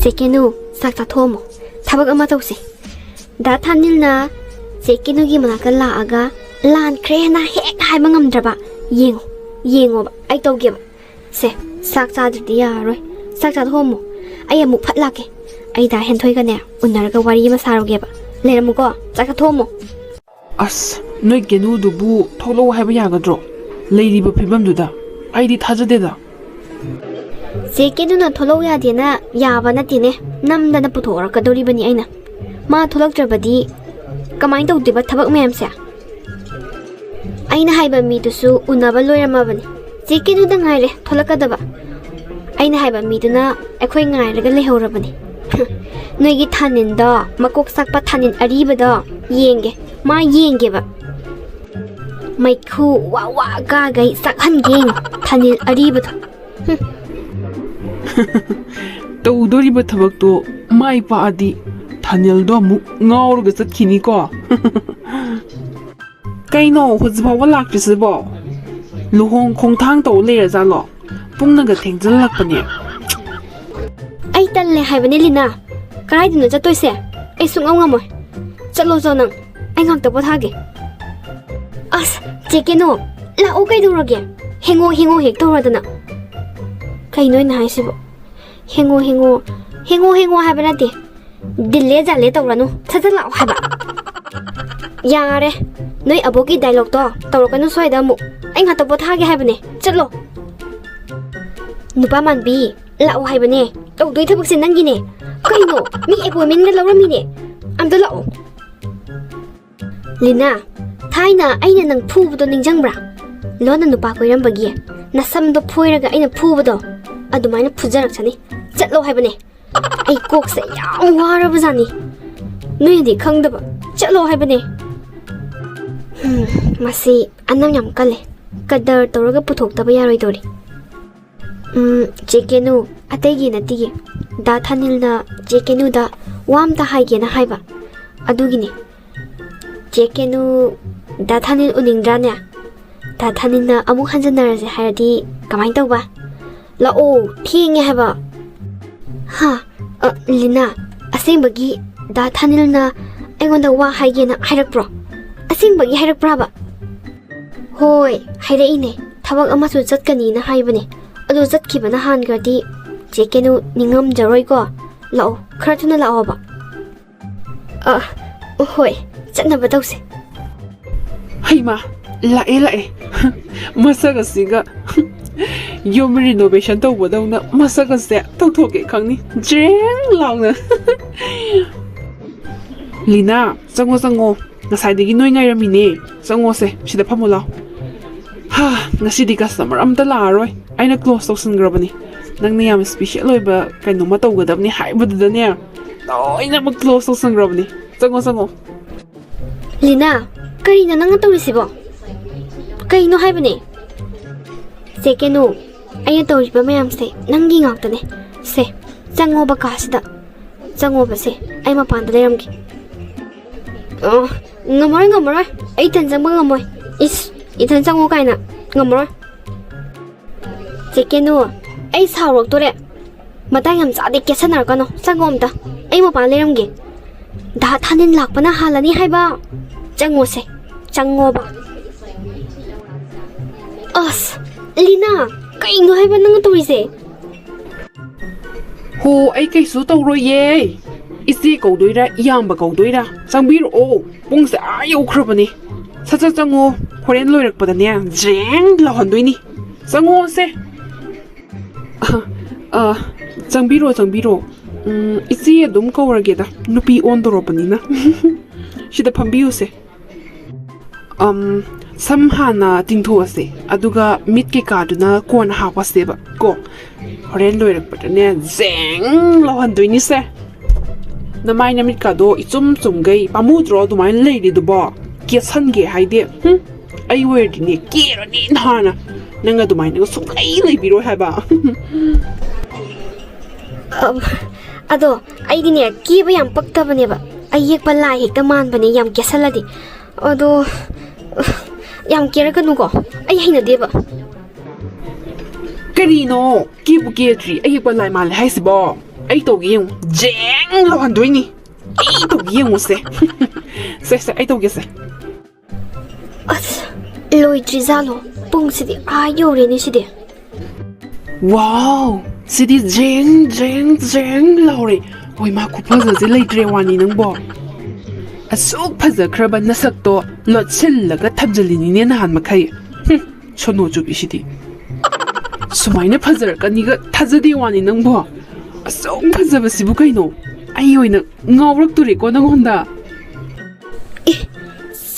ꯆꯦ ꯀꯦꯅꯨ, ꯆꯥꯛ ꯆꯥꯊꯣꯛꯑꯝꯃꯣ꯫ ꯊꯕꯛ ꯑꯃ ꯇꯧꯁꯦ꯫ ꯗꯥ ꯊꯥꯅꯤꯜꯅ ꯆꯦ ꯀꯦꯅꯨꯒꯤ ꯃꯅꯥꯛꯇ ꯂꯥꯛꯑꯒ ꯂꯥꯟꯈ꯭ꯔꯦꯅ ꯍꯦꯛ ꯍꯥꯏꯕ ꯉꯝꯗ꯭ꯔꯕ ꯌꯦꯡꯉꯣ, ꯌꯦꯡꯉꯣꯕ꯫ ꯑꯩ ꯇꯧꯒꯦꯕ꯫ ꯁꯦ, ꯆꯥꯛ ꯆꯥꯗ꯭ꯔꯗꯤ ꯌꯥꯔꯔꯣꯏ꯫ ꯆꯥꯛ ꯆꯥꯊꯣꯛꯑꯝꯃꯣ꯫ ꯑꯩ ꯑꯃꯨꯛ ꯐꯠ ꯂꯥꯛꯀꯦ꯫ ꯑꯩ ꯗꯥ ꯍꯦꯟꯊꯣꯏꯒꯅꯦ ꯎꯅꯔꯒ ꯋꯥꯔꯤ ꯑꯃ ꯁꯥꯔꯨꯒꯦꯕ꯫ ꯂꯩꯔꯝꯃꯨꯀꯣ꯫ ꯆꯥꯛ ꯆꯥꯊꯣꯛꯑꯝꯃꯣ꯫ ꯑꯁ, ꯅꯣꯏ ꯀꯦꯅꯨꯗꯨꯕꯨ ꯊꯣꯛꯂꯛꯑꯣ ꯍꯥꯏꯕ ꯌꯥꯒꯗ꯭ꯔꯣ? ꯂꯩꯔꯤꯕ ꯐꯤꯕꯝꯗꯨꯗ ꯑꯩꯗꯤ ꯊꯥꯖꯗꯦꯗ꯫ ꯆꯦ ꯀꯦꯅꯨꯅ ꯊꯣꯛꯂꯛꯎ ꯌꯥꯗꯦꯅ ꯌꯥꯕ ꯅꯠꯇꯦꯅꯦ꯫ ꯅꯝꯗꯅ ꯄꯨꯊꯣꯛꯂꯛꯀꯗꯧꯔꯤꯕꯅꯤ ꯑꯩꯅ꯫ ꯃꯥ ꯊꯣꯛꯂꯛꯇ꯭ꯔꯕꯗꯤ ꯀꯃꯥꯏꯅ ꯇꯧꯗꯣꯏꯕ ꯊꯕꯛ ꯃꯌꯥꯝꯁꯦ? ꯑꯩꯅ ꯍꯥꯏꯕ ꯃꯤꯗꯨꯁꯨ ꯎꯅꯕ ꯂꯣꯏꯔꯝꯃꯕꯅꯤ꯫ ꯆꯦ ꯀꯦꯅꯨꯗ ꯉꯥꯏꯔꯦ ꯊꯣꯛꯂꯛꯀꯗꯕ꯫ ꯑꯩꯅ ꯍꯥꯏꯕ ꯃꯤꯗꯨꯅ ꯑꯩꯈꯣꯏ ꯉꯥꯏꯔꯒ ꯂꯩꯍꯧꯔꯕꯅꯤ꯫ ꯅꯣꯏꯒꯤ ꯊꯥꯅꯤꯟꯗꯣ, ꯃꯀꯣꯛ ꯆꯥꯛꯄ ꯊꯥꯅꯤꯟ ꯑꯔꯤꯕꯗꯣ, ꯌꯦꯡꯒꯦ, ꯃꯥ ꯌꯦꯡꯒꯦꯕ꯫ ꯃꯩꯈꯨ ꯋꯥ ꯋꯥ ꯀꯥꯒꯩ ꯆꯥꯛꯍꯟꯒꯦ ꯊꯥꯅꯤꯜ ꯑꯔꯤꯕꯗꯣ꯫ ꯍꯨꯝ꯫ ꯇꯧꯗꯣꯔꯤꯕ ꯊꯕꯛꯇꯣ ꯃꯥꯏ ꯄꯥꯛꯑꯗꯤ ꯊꯥꯅꯤꯜꯗꯣ ꯑꯃꯨꯛ ꯉꯥꯎꯔꯒ ꯆꯠꯈꯤꯅꯤꯀꯣ꯫ ꯀꯩꯅꯣ ꯍꯧꯖꯤꯛ ꯐꯥꯎꯕ ꯂꯥꯛꯇ꯭ꯔꯤꯁꯤꯕꯣ? ꯂꯨꯍꯣꯡ ꯈꯣꯡꯊꯥꯡ ꯇꯧ ꯂꯩꯔꯖꯥꯠꯂꯣ? ꯄꯨꯡꯅꯒ ꯊꯦꯡꯖꯤꯜꯂꯛꯄꯅꯦ꯫ ꯑꯩ ꯇꯜꯂꯦ ꯍꯥꯏꯕꯅꯦ ꯂꯤꯅꯥ꯫ ꯀꯗꯥꯏꯗꯅꯣ ꯆꯠꯇꯣꯏꯁꯦ? ꯑꯩ ꯁꯨꯡꯉꯝ ꯉꯝꯃꯣꯏ꯫ ꯆꯠꯂꯣ ꯆꯣ ꯅꯪ꯫ ꯑꯩ ꯉꯥꯛꯇ ꯄꯣꯊꯥꯒꯦ꯫ ꯑꯁ, ꯆꯦ ꯀꯦꯅꯣ, ꯂꯥꯛꯑꯣ ꯀꯩꯗꯧꯔꯒꯦ? ꯍꯦꯡꯉꯣ ꯍꯦꯡꯉꯣ ꯍꯦꯛ ꯇꯧꯔꯗꯅ꯫ ꯀꯩꯅꯣ ꯑꯩꯅ ꯍꯥꯏꯁꯤꯕꯣ? ꯍꯦꯡꯉꯣ ꯍꯦꯡꯉꯣ, ꯍꯦꯡꯉꯣ ꯍꯦꯡꯉꯣ ꯍꯥꯏꯕ ꯅꯠꯇꯦ꯫ ꯗꯤꯜꯂꯦ ꯖꯥꯜꯂꯦ ꯇꯧꯔꯅꯨ, ꯁꯠ ꯁꯠ ꯂꯥꯛꯑꯣ ꯍꯥꯏꯕ꯫ ꯌꯥꯔꯦ, ꯅꯣꯏ ꯑꯕꯣꯛꯀꯤ ꯗꯥꯏꯂꯣꯛꯇꯣ ꯇꯧꯔꯛꯀꯅꯨ ꯁ꯭ꯋꯥꯏꯗ ꯑꯃꯨꯛ꯫ ꯑꯩ ꯉꯥꯛꯇ ꯄꯣꯊꯥꯒꯦ ꯍꯥꯏꯕꯅꯦ, ꯆꯠꯂꯣ꯫ ꯅꯨꯄꯥ ꯃꯥꯟꯕꯤ, ꯂꯥꯛꯑꯣ ꯍꯥꯏꯕꯅꯦ꯫ ꯇꯧꯗꯣꯏ ꯊꯕꯛꯁꯦ ꯅꯪꯒꯤꯅꯦ꯫ ꯀꯩꯅꯣ, ꯃꯤ ꯑꯦꯄꯣꯏꯟꯃꯦꯟꯒ ꯂꯧꯔꯝꯃꯤꯅꯦ꯫ ꯑꯝꯇ ꯂꯥꯛꯑꯣ꯫ ꯂꯤꯅꯥ, ꯊꯥꯏꯅ ꯑꯩꯅ ꯅꯪ ꯐꯨꯕꯗꯣ ꯅꯤꯡꯁꯤꯡꯕ꯭ꯔꯥ? ꯂꯣꯟꯅ ꯅꯨꯄꯥ ꯀꯣꯏꯔꯝꯕꯒꯤ ꯅꯁꯝꯗꯣ ꯐꯣꯏꯔꯒ ꯑꯩꯅ ꯐꯨꯕꯗꯣ, ꯑꯗꯨꯃꯥꯏꯅ ꯐꯨꯖꯔꯛꯁꯅꯤ꯫ ꯆꯠꯂꯣ ꯍꯥꯏꯕꯅꯦ꯫ ꯑꯩ ꯀꯣꯛꯁꯦ ꯌꯥꯝ ꯋꯥꯔꯕꯖꯥꯠꯅꯤ꯫ ꯅꯣꯏꯅꯗꯤ ꯈꯪꯗꯕ꯫ ꯆꯠꯂꯣ ꯍꯥꯏꯕꯅꯦ꯫ ꯍꯨꯝ, ꯃꯁꯤ ꯑꯅꯝ ꯌꯥꯝ ꯀꯜꯂꯦ꯫ ꯀꯗꯔ ꯇꯧꯔꯒ ꯄꯨꯊꯣꯛꯇꯕ ꯌꯥꯔꯣꯏꯗꯧꯔꯤ꯫ ꯎꯝ, ꯆꯦ ꯀꯦꯅꯨ, ꯑꯇꯩꯒꯤ ꯅꯠꯇꯤꯌꯦ꯫ ꯗꯥ ꯊꯥꯅꯤꯜꯅ ꯆꯦ ꯀꯦꯅꯨꯗ ꯋꯥ ꯑꯝꯇ ꯍꯥꯏꯒꯦꯅ ꯍꯥꯏꯕ꯫ ꯑꯗꯨꯒꯤꯅꯦ꯫ ꯆꯦ ꯀꯦꯅꯨ, ꯗꯥ ꯊꯥꯅꯤꯜ ꯎꯅꯤꯡꯗ꯭ꯔꯥꯅꯦ? ꯗꯥ ꯊꯥꯅꯤꯜꯅ ꯑꯃꯨꯛ ꯍꯟꯖꯟꯅꯔꯁꯦ ꯍꯥꯏꯔꯗꯤ ꯀꯃꯥꯏꯅ ꯇꯧꯕ? ꯂꯥꯛꯑꯣ, ꯊꯦꯡꯉꯦ ꯍꯥꯏꯕ꯫ ꯍꯥ? ꯑ, ꯂꯤꯅꯥ, ꯑꯁꯦꯡꯕꯒꯤ ꯗꯥ ꯊꯥꯅꯤꯜꯅ ꯑꯩꯉꯣꯟꯗ ꯋꯥ ꯍꯥꯏꯒꯦꯅ ꯍꯥꯏꯔꯛꯄ꯭ꯔꯣ? ꯑꯁꯦꯡꯕꯒꯤ ꯍꯥꯏꯔꯛꯄ꯭ꯔꯥꯕ? ꯍꯣꯏ, ꯍꯥꯏꯔꯛꯏꯅꯦ꯫ ꯊꯕꯛ ꯑꯃꯁꯨ ꯆꯠꯀꯅꯤꯅ ꯍꯥꯏꯕꯅꯦ꯫ ꯑꯗꯨ ꯆꯠꯈꯤꯕꯅ ꯍꯥꯟꯈ꯭ꯔꯗꯤ ꯆꯦ ꯀꯦꯅꯨ ꯅꯤꯡꯉꯝꯖꯔꯣꯏꯀꯣ꯫ ꯂꯥꯛꯑꯣ, ꯈꯔ ꯊꯨꯅ ꯂꯥꯛꯑꯣꯕ꯫ ꯑ, ꯍꯣꯏ, ꯆꯠꯅꯕ ꯇꯧꯁꯦ꯫ ꯍꯩꯃꯥ, ꯂꯥꯛꯑꯦ, ꯂꯥꯛꯑꯦ꯫ ꯃꯁꯛ ꯑꯁꯤꯒ ꯌꯨꯝ ꯔꯤꯅꯣꯚꯦꯁꯟ ꯇꯧꯕꯗꯧꯅ ꯃꯁꯛ ꯑꯁꯦ ꯇꯧꯊꯣꯛꯀꯦ ꯈꯪꯅꯤ꯫ ꯖ꯭ꯔꯦꯡ ꯂꯥꯎꯅ꯫ ꯂꯤꯅꯥ, ꯆꯪꯉꯣ, ꯆꯪꯉꯣ꯫ ꯉꯁꯥꯏꯗꯒꯤ ꯅꯣꯏ ꯉꯥꯏꯔꯝꯃꯤꯅꯦ꯫ ꯆꯪꯉꯣꯁꯦ, ꯁꯤꯗ ꯐꯝꯃꯨ ꯂꯥꯎ꯫ ꯍꯥ, ꯉꯁꯤꯗꯤ ꯀꯁꯇꯃꯔ ꯑꯝꯇ ꯂꯥꯛꯑꯔꯣꯏ꯫ ꯑꯩꯅ ꯀ꯭ꯂꯣꯁ ꯇꯧꯁꯟꯈ꯭ꯔꯕꯅꯤ꯫ ꯅꯪꯅ ꯌꯥꯝ ꯏꯁꯄꯤꯁꯦꯜ ꯑꯣꯏꯕ ꯀꯩꯅꯣꯝꯃ ꯇꯧꯒꯗꯕꯅꯤ ꯍꯥꯏꯕꯗꯨꯗꯅꯦ, ꯂꯣꯏꯅꯃꯛ ꯀ꯭ꯂꯣꯁ ꯇꯧꯁꯟꯈ꯭ꯔꯕꯅꯤ꯫ ꯆꯪꯉꯣ, ꯆꯪꯉꯣ꯫ ꯂꯤꯅꯥ, ꯀꯔꯤꯅꯣ ꯅꯪꯅ ꯇꯧꯔꯤꯁꯤꯕꯣ? ꯀꯩꯅꯣ ꯍꯥꯏꯕꯅꯦ? ꯆꯦ ꯀꯦꯅꯨ, ꯑꯩꯅ ꯇꯧꯔꯤꯕ ꯃꯌꯥꯝꯁꯦ ꯅꯪꯒꯤ ꯉꯥꯛꯇꯅꯦ꯫ ꯁꯦ, ꯆꯪꯉꯣꯕ ꯀꯥꯁꯤꯗ꯫ ꯆꯪꯉꯣꯕꯁꯦ, ꯑꯩ ꯃꯄꯥꯟꯗ ꯂꯩꯔꯝꯒꯦ꯫ ꯑꯣ, ꯉꯝꯃꯔꯣꯏ, ꯉꯝꯃꯔꯣꯏ꯫ ꯑꯩ ꯏꯊꯟ ꯆꯪꯕ ꯉꯝꯃꯣꯏ꯫ ꯏꯁ, ꯏꯊꯟ ꯆꯪꯉꯣ ꯀꯥꯏꯅ꯫ ꯉꯝꯃꯔꯣꯏ꯫ ꯆꯦ ꯀꯦꯅꯨ, ꯑꯩ ꯁꯥꯎꯔꯛꯇꯣꯔꯦ꯫ ꯃꯇꯥꯡ ꯌꯥꯝ ꯆꯥꯗꯦ, ꯀꯦꯁꯟꯅꯔꯛꯀꯅꯣ꯫ ꯆꯪꯉꯣ ꯑꯝꯇ꯫ ꯑꯩ ꯃꯄꯥꯟ ꯂꯩꯔꯝꯒꯦ꯫ ꯗꯥ ꯊꯥꯅꯤꯟ ꯂꯥꯛꯄꯅ ꯍꯥꯜꯂꯅꯤ ꯍꯥꯏꯕ꯫ ꯆꯪꯉꯣꯁꯦ꯫ ꯆꯪꯉꯣꯕ꯫ ꯑꯁ, ꯂꯤꯅꯥ, ꯀꯩꯅꯣ ꯍꯥꯏꯕ ꯅꯪꯅ ꯇꯧꯔꯤꯁꯦ? ꯍꯣ, ꯑꯩ ꯀꯩꯁꯨ ꯇꯧꯔꯣꯏꯌꯦ꯫ ꯏꯆꯦ ꯀꯧꯗꯣꯏꯔꯥ, ꯏꯌꯥꯝꯕ ꯀꯧꯗꯣꯏꯔꯥ? ꯆꯪꯕꯤꯔꯛꯑꯣ꯫ ꯄꯨꯡꯁꯦ ꯑꯥ ꯌꯧꯈ꯭ꯔꯕꯅꯦ꯫ ꯁꯠ ꯁꯠ ꯆꯪꯉꯣ꯫ ꯍꯣꯔꯦꯟ ꯂꯣꯏꯔꯛꯄꯗꯅꯦ, ꯖ꯭ꯔꯦꯡ ꯂꯥꯎꯍꯟꯗꯣꯏꯅꯤ꯫ ꯆꯪꯉꯣꯁꯦ꯫ ꯑ, ꯑ, ꯆꯪꯕꯤꯔꯣ, ꯆꯪꯕꯤꯔꯣ꯫ ꯎꯝ, ꯏꯆꯦ ꯑꯗꯨꯝ ꯀꯧꯔꯒꯦꯗ, ꯅꯨꯄꯤ ꯑꯣꯟꯗꯣꯔꯕꯅꯤꯅ꯫ ꯁꯤꯗ ꯐꯝꯕꯤꯌꯨꯁꯦ꯫ ꯑꯝ, ꯁꯝ ꯍꯥꯟꯅ ꯇꯤꯡꯊꯣꯛꯑꯁꯦ, ꯑꯗꯨꯒ ꯃꯤꯠ ꯀꯩꯀꯥꯗꯨꯅ ꯀꯣꯟꯅ ꯍꯥꯞꯄꯁꯦꯕ ꯀꯣ꯫ ꯍꯣꯔꯦꯟ ꯂꯣꯏꯔꯛꯄꯗꯅꯦ, ꯖꯦꯡ ꯂꯥꯎꯍꯟꯗꯣꯏꯅꯤꯁꯦ꯫ ꯅꯃꯥꯏ ꯅꯃꯤꯠꯀꯥꯗꯣ ꯏꯆꯨꯝ ꯆꯨꯝꯒꯩ ꯄꯥꯝꯃꯨꯗ꯭ꯔꯣ ꯑꯗꯨꯃꯥꯏꯅ ꯂꯩꯔꯤꯗꯨꯕꯣ? ꯀꯦꯁꯟꯒꯦ ꯍꯥꯏꯗꯤ, ꯍꯨꯝ? ꯑꯩ ꯑꯣꯏꯔꯗꯤꯅꯦ, ꯀꯦꯔꯅꯤ ꯅꯍꯥꯟꯅ꯫ ꯅꯪ ꯑꯗꯨꯃꯥꯏꯅꯒ ꯁꯨꯡꯂꯩ ꯂꯩꯕꯤꯔꯣꯏ ꯍꯥꯏꯕ꯫ ꯑꯝ, ꯑꯗꯣ ꯑꯩꯗꯤꯅꯦ, ꯀꯦꯕ ꯌꯥꯝ ꯄꯛꯇꯕꯅꯦꯕ꯫ ꯑꯌꯦꯛꯄ ꯂꯥꯏ ꯍꯦꯛꯇ ꯃꯥꯟꯕꯅꯦ ꯌꯥꯝ ꯀꯦꯁꯜꯂꯗꯤ꯫ ꯑꯗꯣ ꯌꯥꯝ ꯀꯦꯔꯛꯀꯅꯨꯀꯣ, ꯑꯩ ꯍꯩꯅꯗꯦꯕ꯫ ꯀꯔꯤꯅꯣ? ꯀꯦꯕꯨ ꯀꯦꯗ꯭ꯔꯤ ꯑꯌꯦꯛꯄ ꯂꯥꯏ ꯃꯥꯜꯂꯦ ꯍꯥꯏꯁꯤꯕꯣ? ꯑꯩ ꯇꯧꯒꯦ ꯌꯦꯡꯉꯨ, ꯖꯦꯡ ꯂꯥꯎꯍꯟꯗꯣꯏꯅꯤ꯫ ꯑꯩ ꯇꯧꯒꯦ ꯌꯦꯡꯉꯨꯁꯦ꯫ ꯁꯦ, ꯁꯦ, ꯑꯩ ꯇꯧꯒꯦꯁꯦ꯫ ꯑꯁ, ꯂꯣꯏꯗ꯭ꯔꯤꯖꯥꯠꯂꯣ? ꯄꯨꯡꯁꯤꯗꯤ ꯑꯥ ꯌꯧꯔꯦꯅꯦ ꯁꯤꯗꯤ꯫ ꯋꯥꯎ, ꯁꯤꯗꯤ ꯖ꯭ꯔꯦꯡ, ꯖ꯭ꯔꯦꯡ, ꯖ꯭ꯔꯦꯡ ꯂꯥꯎꯔꯦ꯫ ꯍꯣꯏ, ꯃꯥ ꯈꯨꯐꯖꯁꯦ ꯂꯩꯇ꯭ꯔꯦ ꯋꯥꯅꯤ ꯅꯪꯕꯣ꯫ ꯑꯁꯨꯛ ꯐꯖꯈ꯭ꯔꯕ ꯅꯁꯛꯇꯣ ꯂꯣꯠꯁꯤꯜꯂꯒ ꯊꯝꯖꯤꯜꯂꯤꯅꯤꯅꯦ ꯅꯍꯥꯟ ꯃꯈꯩ꯫ ꯍꯨꯝ, ꯁꯣꯅꯣ ꯆꯨꯕꯤꯁꯤꯗꯤ꯫ ꯁꯨꯃꯥꯏꯅ ꯐꯖꯔꯛꯀꯅꯤꯒ ꯊꯥꯖꯗꯦ ꯋꯥꯅꯤ ꯅꯪꯕꯣ꯫ ꯑꯁꯨꯛ ꯐꯖꯕꯁꯤꯕꯨ ꯀꯩꯅꯣ? ꯑꯩ ꯑꯣꯏꯅ ꯉꯥꯎꯔꯛꯇꯣꯔꯦꯀꯣ ꯅꯪꯉꯣꯟꯗ꯫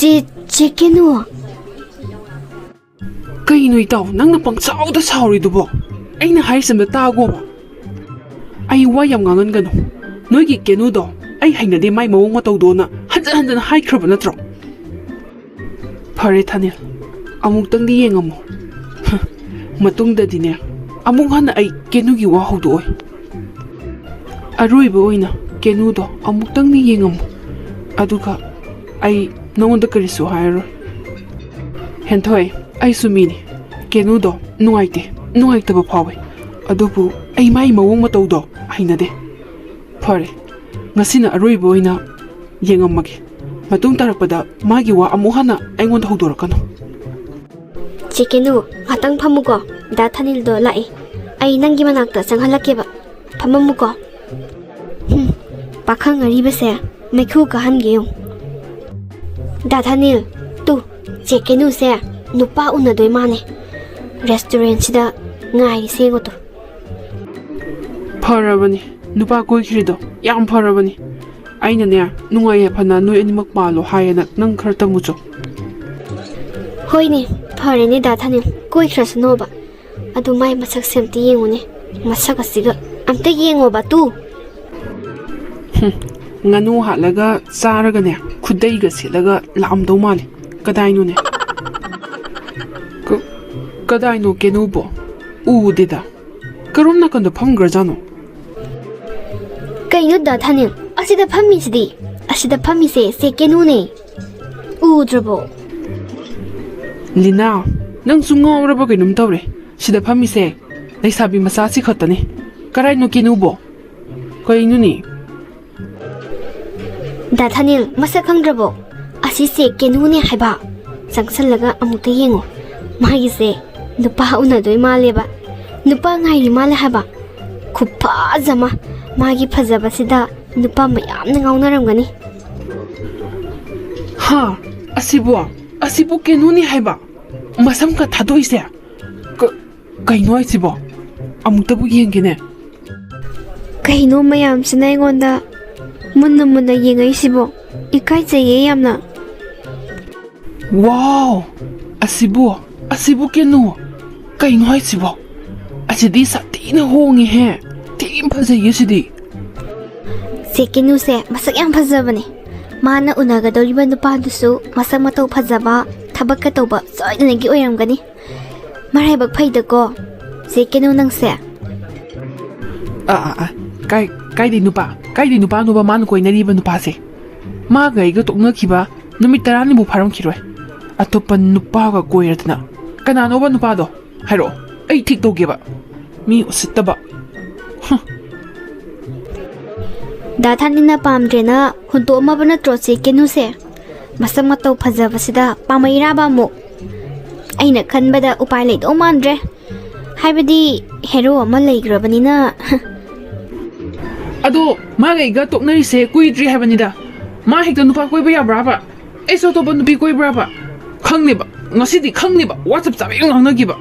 ꯆꯦ, ꯆꯦ ꯀꯦꯅꯨ꯫ ꯀꯩꯅꯣ ꯏꯇꯥꯎ, ꯅꯪꯅ ꯄꯪꯁꯥꯎꯗ ꯁꯥꯎꯔꯤꯗꯨꯕꯣ? ꯑꯩꯅ ꯍꯥꯏꯔꯤꯁꯦ ꯑꯝꯇ ꯇꯥꯒꯣꯕ꯫ ꯑꯩ ꯋꯥ ꯌꯥꯝ ꯉꯥꯡꯍꯟꯒꯅꯨ꯫ ꯅꯣꯏꯒꯤ ꯀꯦꯅꯨꯗꯣ ꯑꯩ ꯍꯩꯅꯗꯦ, ꯃꯥꯏ ꯃꯑꯣꯡ ꯃꯇꯧꯗꯣꯅ ꯍꯟꯖꯟ ꯍꯟꯖꯟ ꯍꯥꯏꯈ꯭ꯔꯕ ꯅꯠꯇ꯭ꯔꯣ? ꯐꯔꯦ ꯊꯥꯅꯤꯜ, ꯑꯃꯨꯛꯇꯪꯗꯤ ꯌꯦꯡꯉꯝꯃꯣ꯫ ꯃꯇꯨꯡꯗꯗꯤꯅꯦ, ꯑꯃꯨꯛ ꯍꯟꯅ ꯑꯩ ꯀꯦꯅꯨꯒꯤ ꯋꯥ ꯍꯧꯗꯣꯛꯑꯣꯏ꯫ ꯑꯔꯣꯏꯕ ꯑꯣꯏꯅ ꯀꯦꯅꯨꯗꯣ ꯑꯃꯨꯛꯇꯪꯗꯤ ꯌꯦꯡꯉꯝꯃꯨ, ꯑꯗꯨꯒ ꯑꯩ ꯅꯉꯣꯟꯗ ꯀꯔꯤꯁꯨ ꯍꯥꯏꯔꯔꯣꯏ꯫ ꯍꯦꯟꯊꯣꯏ, ꯑꯩꯁꯨ ꯃꯤꯅꯤ꯫ ꯀꯦꯅꯨꯗꯣ ꯅꯨꯡꯉꯥꯏꯇꯦ, ꯅꯨꯡꯉꯥꯏꯇꯕ ꯐꯥꯎꯋꯦ, ꯑꯗꯨꯕꯨ ꯑꯩ ꯃꯥꯏ ꯃꯑꯣꯡ ꯃꯇꯧꯗꯣ ꯍꯩꯅꯗꯦ꯫ ꯐꯔꯦ, ꯉꯁꯤꯅ ꯑꯔꯣꯏꯕ ꯑꯣꯏꯅ ꯌꯦꯡꯉꯝꯃꯒꯦ꯫ ꯃꯇꯨꯡ ꯇꯥꯔꯛꯄꯗ ꯃꯥꯒꯤ ꯋꯥ ꯑꯃꯨꯛ ꯍꯟꯅ ꯑꯩꯉꯣꯟꯗ ꯍꯧꯗꯣꯔꯛꯀꯅꯨ꯫ ꯆꯦ ꯀꯦꯅꯨ, ꯉꯥꯛꯇꯪ ꯐꯝꯃꯨꯀꯣ꯫ ꯗꯥ ꯊꯥꯅꯤꯜꯗꯣ ꯂꯥꯛꯑꯦ꯫ ꯑꯩ ꯅꯪꯒꯤ ꯃꯅꯥꯛꯇ ꯆꯪꯍꯜꯂꯛꯀꯦꯕ꯫ ꯐꯝꯃꯝꯃꯨꯀꯣ꯫ ꯍꯨꯝ, ꯄꯥꯈꯪ ꯑꯔꯤꯕꯁꯦ ꯃꯩꯈꯨ ꯀꯥꯍꯟꯒꯦ ꯌꯦꯡꯉꯨ꯫ ꯗꯥ ꯊꯥꯅꯤꯜ, ꯇꯨ, ꯆꯦ ꯀꯦꯅꯨꯁꯦ ꯅꯨꯄꯥ ꯎꯅꯗꯣꯏ ꯃꯥꯅꯦ꯫ ꯔꯦꯁꯇꯨꯔꯦꯟꯁꯤꯗ ꯉꯥꯏꯔꯤꯁꯦ ꯌꯦꯡꯉꯨ ꯇꯨ꯫ ꯐꯔꯕꯅꯤ ꯅꯨꯄꯥ ꯀꯣꯏꯈ꯭ꯔꯤꯗꯣ, ꯌꯥꯝ ꯐꯔꯕꯅꯤ꯫ ꯑꯩꯅꯅꯦ, ꯅꯨꯡꯉꯥꯏ ꯌꯥꯏꯐꯅ ꯅꯣꯏ ꯑꯅꯤꯃꯛ ꯄꯥꯜꯂꯣ ꯍꯥꯏꯌꯦꯅ ꯅꯪ ꯈꯔ ꯇꯝꯃꯨꯆꯣ꯫ ꯍꯣꯏꯅꯦ, ꯐꯔꯦꯅꯦ ꯗꯥ ꯊꯥꯅꯤꯜ, ꯀꯣꯏꯈ꯭ꯔꯁꯅꯣꯕ꯫ ꯑꯗꯨ ꯃꯥꯏ ꯃꯁꯛꯁꯦ ꯑꯝꯇ ꯌꯦꯡꯉꯨꯅꯦ, ꯃꯁꯛ ꯑꯁꯤꯒ꯫ ꯑꯝꯇ ꯌꯦꯡꯉꯣꯕ ꯇꯨ꯫ ꯍꯨꯝ, ꯉꯥꯅꯨ ꯍꯥꯠꯂꯒ ꯆꯥꯔꯒꯅꯦ, ꯈꯨꯗꯩꯒ ꯁꯦꯠꯂꯒ ꯂꯥꯛꯑꯝꯗꯧ ꯃꯥꯜꯂꯦ꯫ ꯀꯗꯥꯏꯅꯣꯅꯦ? ꯀ-, ꯀꯗꯥꯏꯅꯣ ꯀꯦꯅꯨꯕꯣ? ꯎꯗꯦꯗ꯫ ꯀꯔꯣꯝ ꯅꯥꯀꯟꯗ ꯐꯝꯈ꯭ꯔꯖꯥꯠꯅꯣ? ꯀꯩꯅꯣ ꯗꯥ ꯊꯥꯅꯤꯜ, ꯑꯁꯤꯗ ꯐꯝꯃꯤꯁꯤꯗꯤ? ꯑꯁꯤꯗ ꯐꯝꯃꯤꯁꯦ ꯆꯦ ꯀꯦꯅꯨꯅꯦ꯫ ꯎꯗ꯭ꯔꯕꯣ? ꯂꯤꯅꯥ, ꯅꯪꯁꯨ ꯉꯥꯎꯔꯕ ꯀꯩꯅꯣꯝ ꯇꯧꯔꯦ꯫ ꯁꯤꯗ ꯐꯝꯃꯤꯁꯦ ꯂꯩꯁꯥꯕꯤ ꯃꯆꯥꯁꯤ ꯈꯛꯇꯅꯤ꯫ ꯀꯔꯥꯏꯅꯣ ꯀꯦꯅꯨꯕꯣ? ꯀꯩꯅꯣꯅꯦ? ꯗꯥ ꯊꯥꯅꯤꯜ, ꯃꯁꯛ ꯈꯪꯗ꯭ꯔꯕꯣ? ꯑꯁꯤꯁꯦ ꯀꯦꯅꯨꯅꯦ ꯍꯥꯏꯕ꯫ ꯆꯪꯁꯜꯂꯒ ꯑꯃꯨꯛꯇ ꯌꯦꯡꯉꯣ꯫ ꯃꯥꯒꯤꯁꯦ ꯅꯨꯄꯥ ꯎꯅꯗꯣꯏ ꯃꯥꯜꯂꯦꯕ꯫ ꯅꯨꯄꯥ ꯉꯥꯏꯔꯤ ꯃꯥꯜꯂꯦ ꯍꯥꯏꯕ꯫ ꯈꯨꯐꯖ ꯑꯃ꯫ ꯃꯥꯒꯤ ꯐꯖꯕꯁꯤꯗ ꯅꯨꯄꯥ ꯃꯌꯥꯝꯅ ꯉꯥꯎꯅꯔꯝꯒꯅꯤ꯫ ꯍꯥ? ꯑꯁꯤꯕꯨ, ꯑꯁꯤꯕꯨ ꯀꯦꯅꯨꯅꯦ ꯍꯥꯏꯕ? ꯃꯁꯝꯒ ꯊꯥꯗꯣꯛꯏꯁꯦ? ꯀ-, ꯀꯩꯅꯣ ꯍꯥꯏꯁꯤꯕꯣ? ꯑꯃꯨꯛꯇꯕꯨ ꯌꯦꯡꯒꯦꯅꯦ꯫ ꯀꯩꯅꯣ ꯃꯌꯥꯝꯁꯤꯅ ꯑꯩꯉꯣꯟꯗ ꯃꯨꯟꯅ ꯃꯨꯟꯅ ꯌꯦꯡꯉꯛꯏꯁꯤꯕꯣ? ꯏꯀꯥꯏꯖꯩꯌꯦ ꯌꯥꯝꯅ꯫ ꯋꯥꯎ! ꯑꯁꯤꯕꯨ, ꯑꯁꯤꯕꯨ ꯀꯦꯅꯨ? ꯀꯩꯅꯣ ꯍꯥꯏꯁꯤꯕꯣ? ꯑꯁꯤꯗꯤ ꯁꯥꯊꯤꯅ ꯍꯣꯡꯉꯤꯍꯦ꯫ ꯊꯤꯅ ꯐꯖꯩꯌꯦ ꯁꯤꯗꯤ꯫ ꯆꯦ ꯀꯦꯅꯨꯁꯦ ꯃꯁꯛ ꯌꯥꯝ ꯐꯖꯕꯅꯦ꯫ ꯃꯥꯅ ꯎꯅꯒꯗꯧꯔꯤꯕ ꯅꯨꯄꯥꯗꯨꯁꯨ ꯃꯁꯛ ꯃꯇꯧ ꯐꯖꯕ, ꯊꯕꯛꯀ ꯇꯧꯕ ꯁꯣꯏꯗꯅꯒꯤ ꯑꯣꯏꯔꯝꯒꯅꯤ꯫ ꯃꯔꯥꯏꯕꯛ ꯐꯩꯗꯀꯣ, ꯆꯦ ꯀꯦꯅꯨ ꯅꯪꯁꯦ꯫ ꯑꯥ, ꯑꯥ, ꯑꯥ꯫ ꯀꯥꯏ-, ꯀꯥꯏꯗꯩ ꯅꯨꯄꯥ? ꯀꯥꯏꯗꯩ ꯅꯨꯄꯥꯅꯣꯕ ꯃꯥꯅ ꯀꯣꯏꯅꯔꯤꯕ ꯅꯨꯄꯥꯁꯦ? ꯃꯥꯒ ꯑꯩꯒ ꯇꯣꯛꯅꯈꯤꯕ ꯅꯨꯃꯤꯠ ꯇꯔꯥꯅꯤꯕꯨ ꯐꯥꯔꯝꯈꯤꯔꯣꯏ꯫ ꯑꯇꯣꯞꯄ ꯅꯨꯄꯥꯒ ꯀꯣꯏꯔꯗꯅ꯫ ꯀꯅꯥꯅꯣꯕ ꯅꯨꯄꯥꯗꯣ? ꯍꯥꯏꯔꯛꯑꯣ꯫ ꯑꯩ ꯊꯤꯛ ꯇꯧꯒꯦꯕ꯫ ꯃꯤ ꯎꯁꯤꯠꯇꯕ꯫ ꯍꯨꯝ꯫ ꯗꯥ ꯊꯥꯅꯤꯅ ꯄꯥꯝꯗ꯭ꯔꯦꯅ ꯍꯨꯟꯇꯣꯛꯑꯝꯃꯕ ꯅꯠꯇ꯭ꯔꯣ ꯆꯦ ꯀꯦꯅꯨꯁꯦ? ꯃꯁꯛ ꯃꯇꯧ ꯐꯖꯕꯁꯤꯗ ꯄꯥꯝꯃꯩꯔꯥꯕ ꯑꯃꯨꯛ? ꯑꯩꯅ ꯈꯟꯕꯗ ꯎꯄꯥꯏ ꯂꯩꯗꯧ ꯃꯥꯟꯗ꯭ꯔꯦ꯫ ꯍꯥꯏꯕꯗꯤ ꯍꯦꯔꯣ ꯑꯃ ꯂꯩꯈ꯭ꯔꯕꯅꯤꯅ꯫ ꯑꯗꯣ ꯃꯥꯒ ꯑꯩꯒ ꯇꯣꯛꯅꯔꯤꯁꯦ ꯀꯨꯏꯗ꯭ꯔꯤ ꯍꯥꯏꯕꯅꯤꯗ꯫ ꯃꯥ ꯍꯦꯛꯇ ꯅꯨꯄꯥ ꯀꯣꯏꯕ ꯌꯥꯕ꯭ꯔꯥꯕ? ꯑꯩꯁꯨ ꯑꯇꯣꯞꯄ ꯅꯨꯄꯤ ꯀꯣꯏꯕ꯭ꯔꯥꯕ? ꯈꯪꯅꯦꯕ, ꯉꯁꯤꯗꯤ ꯈꯪꯅꯦꯕ꯫ ꯋꯥ ꯆꯞ ꯆꯥꯕ ꯌꯥꯝ ꯉꯥꯡꯅꯈꯤꯕ꯫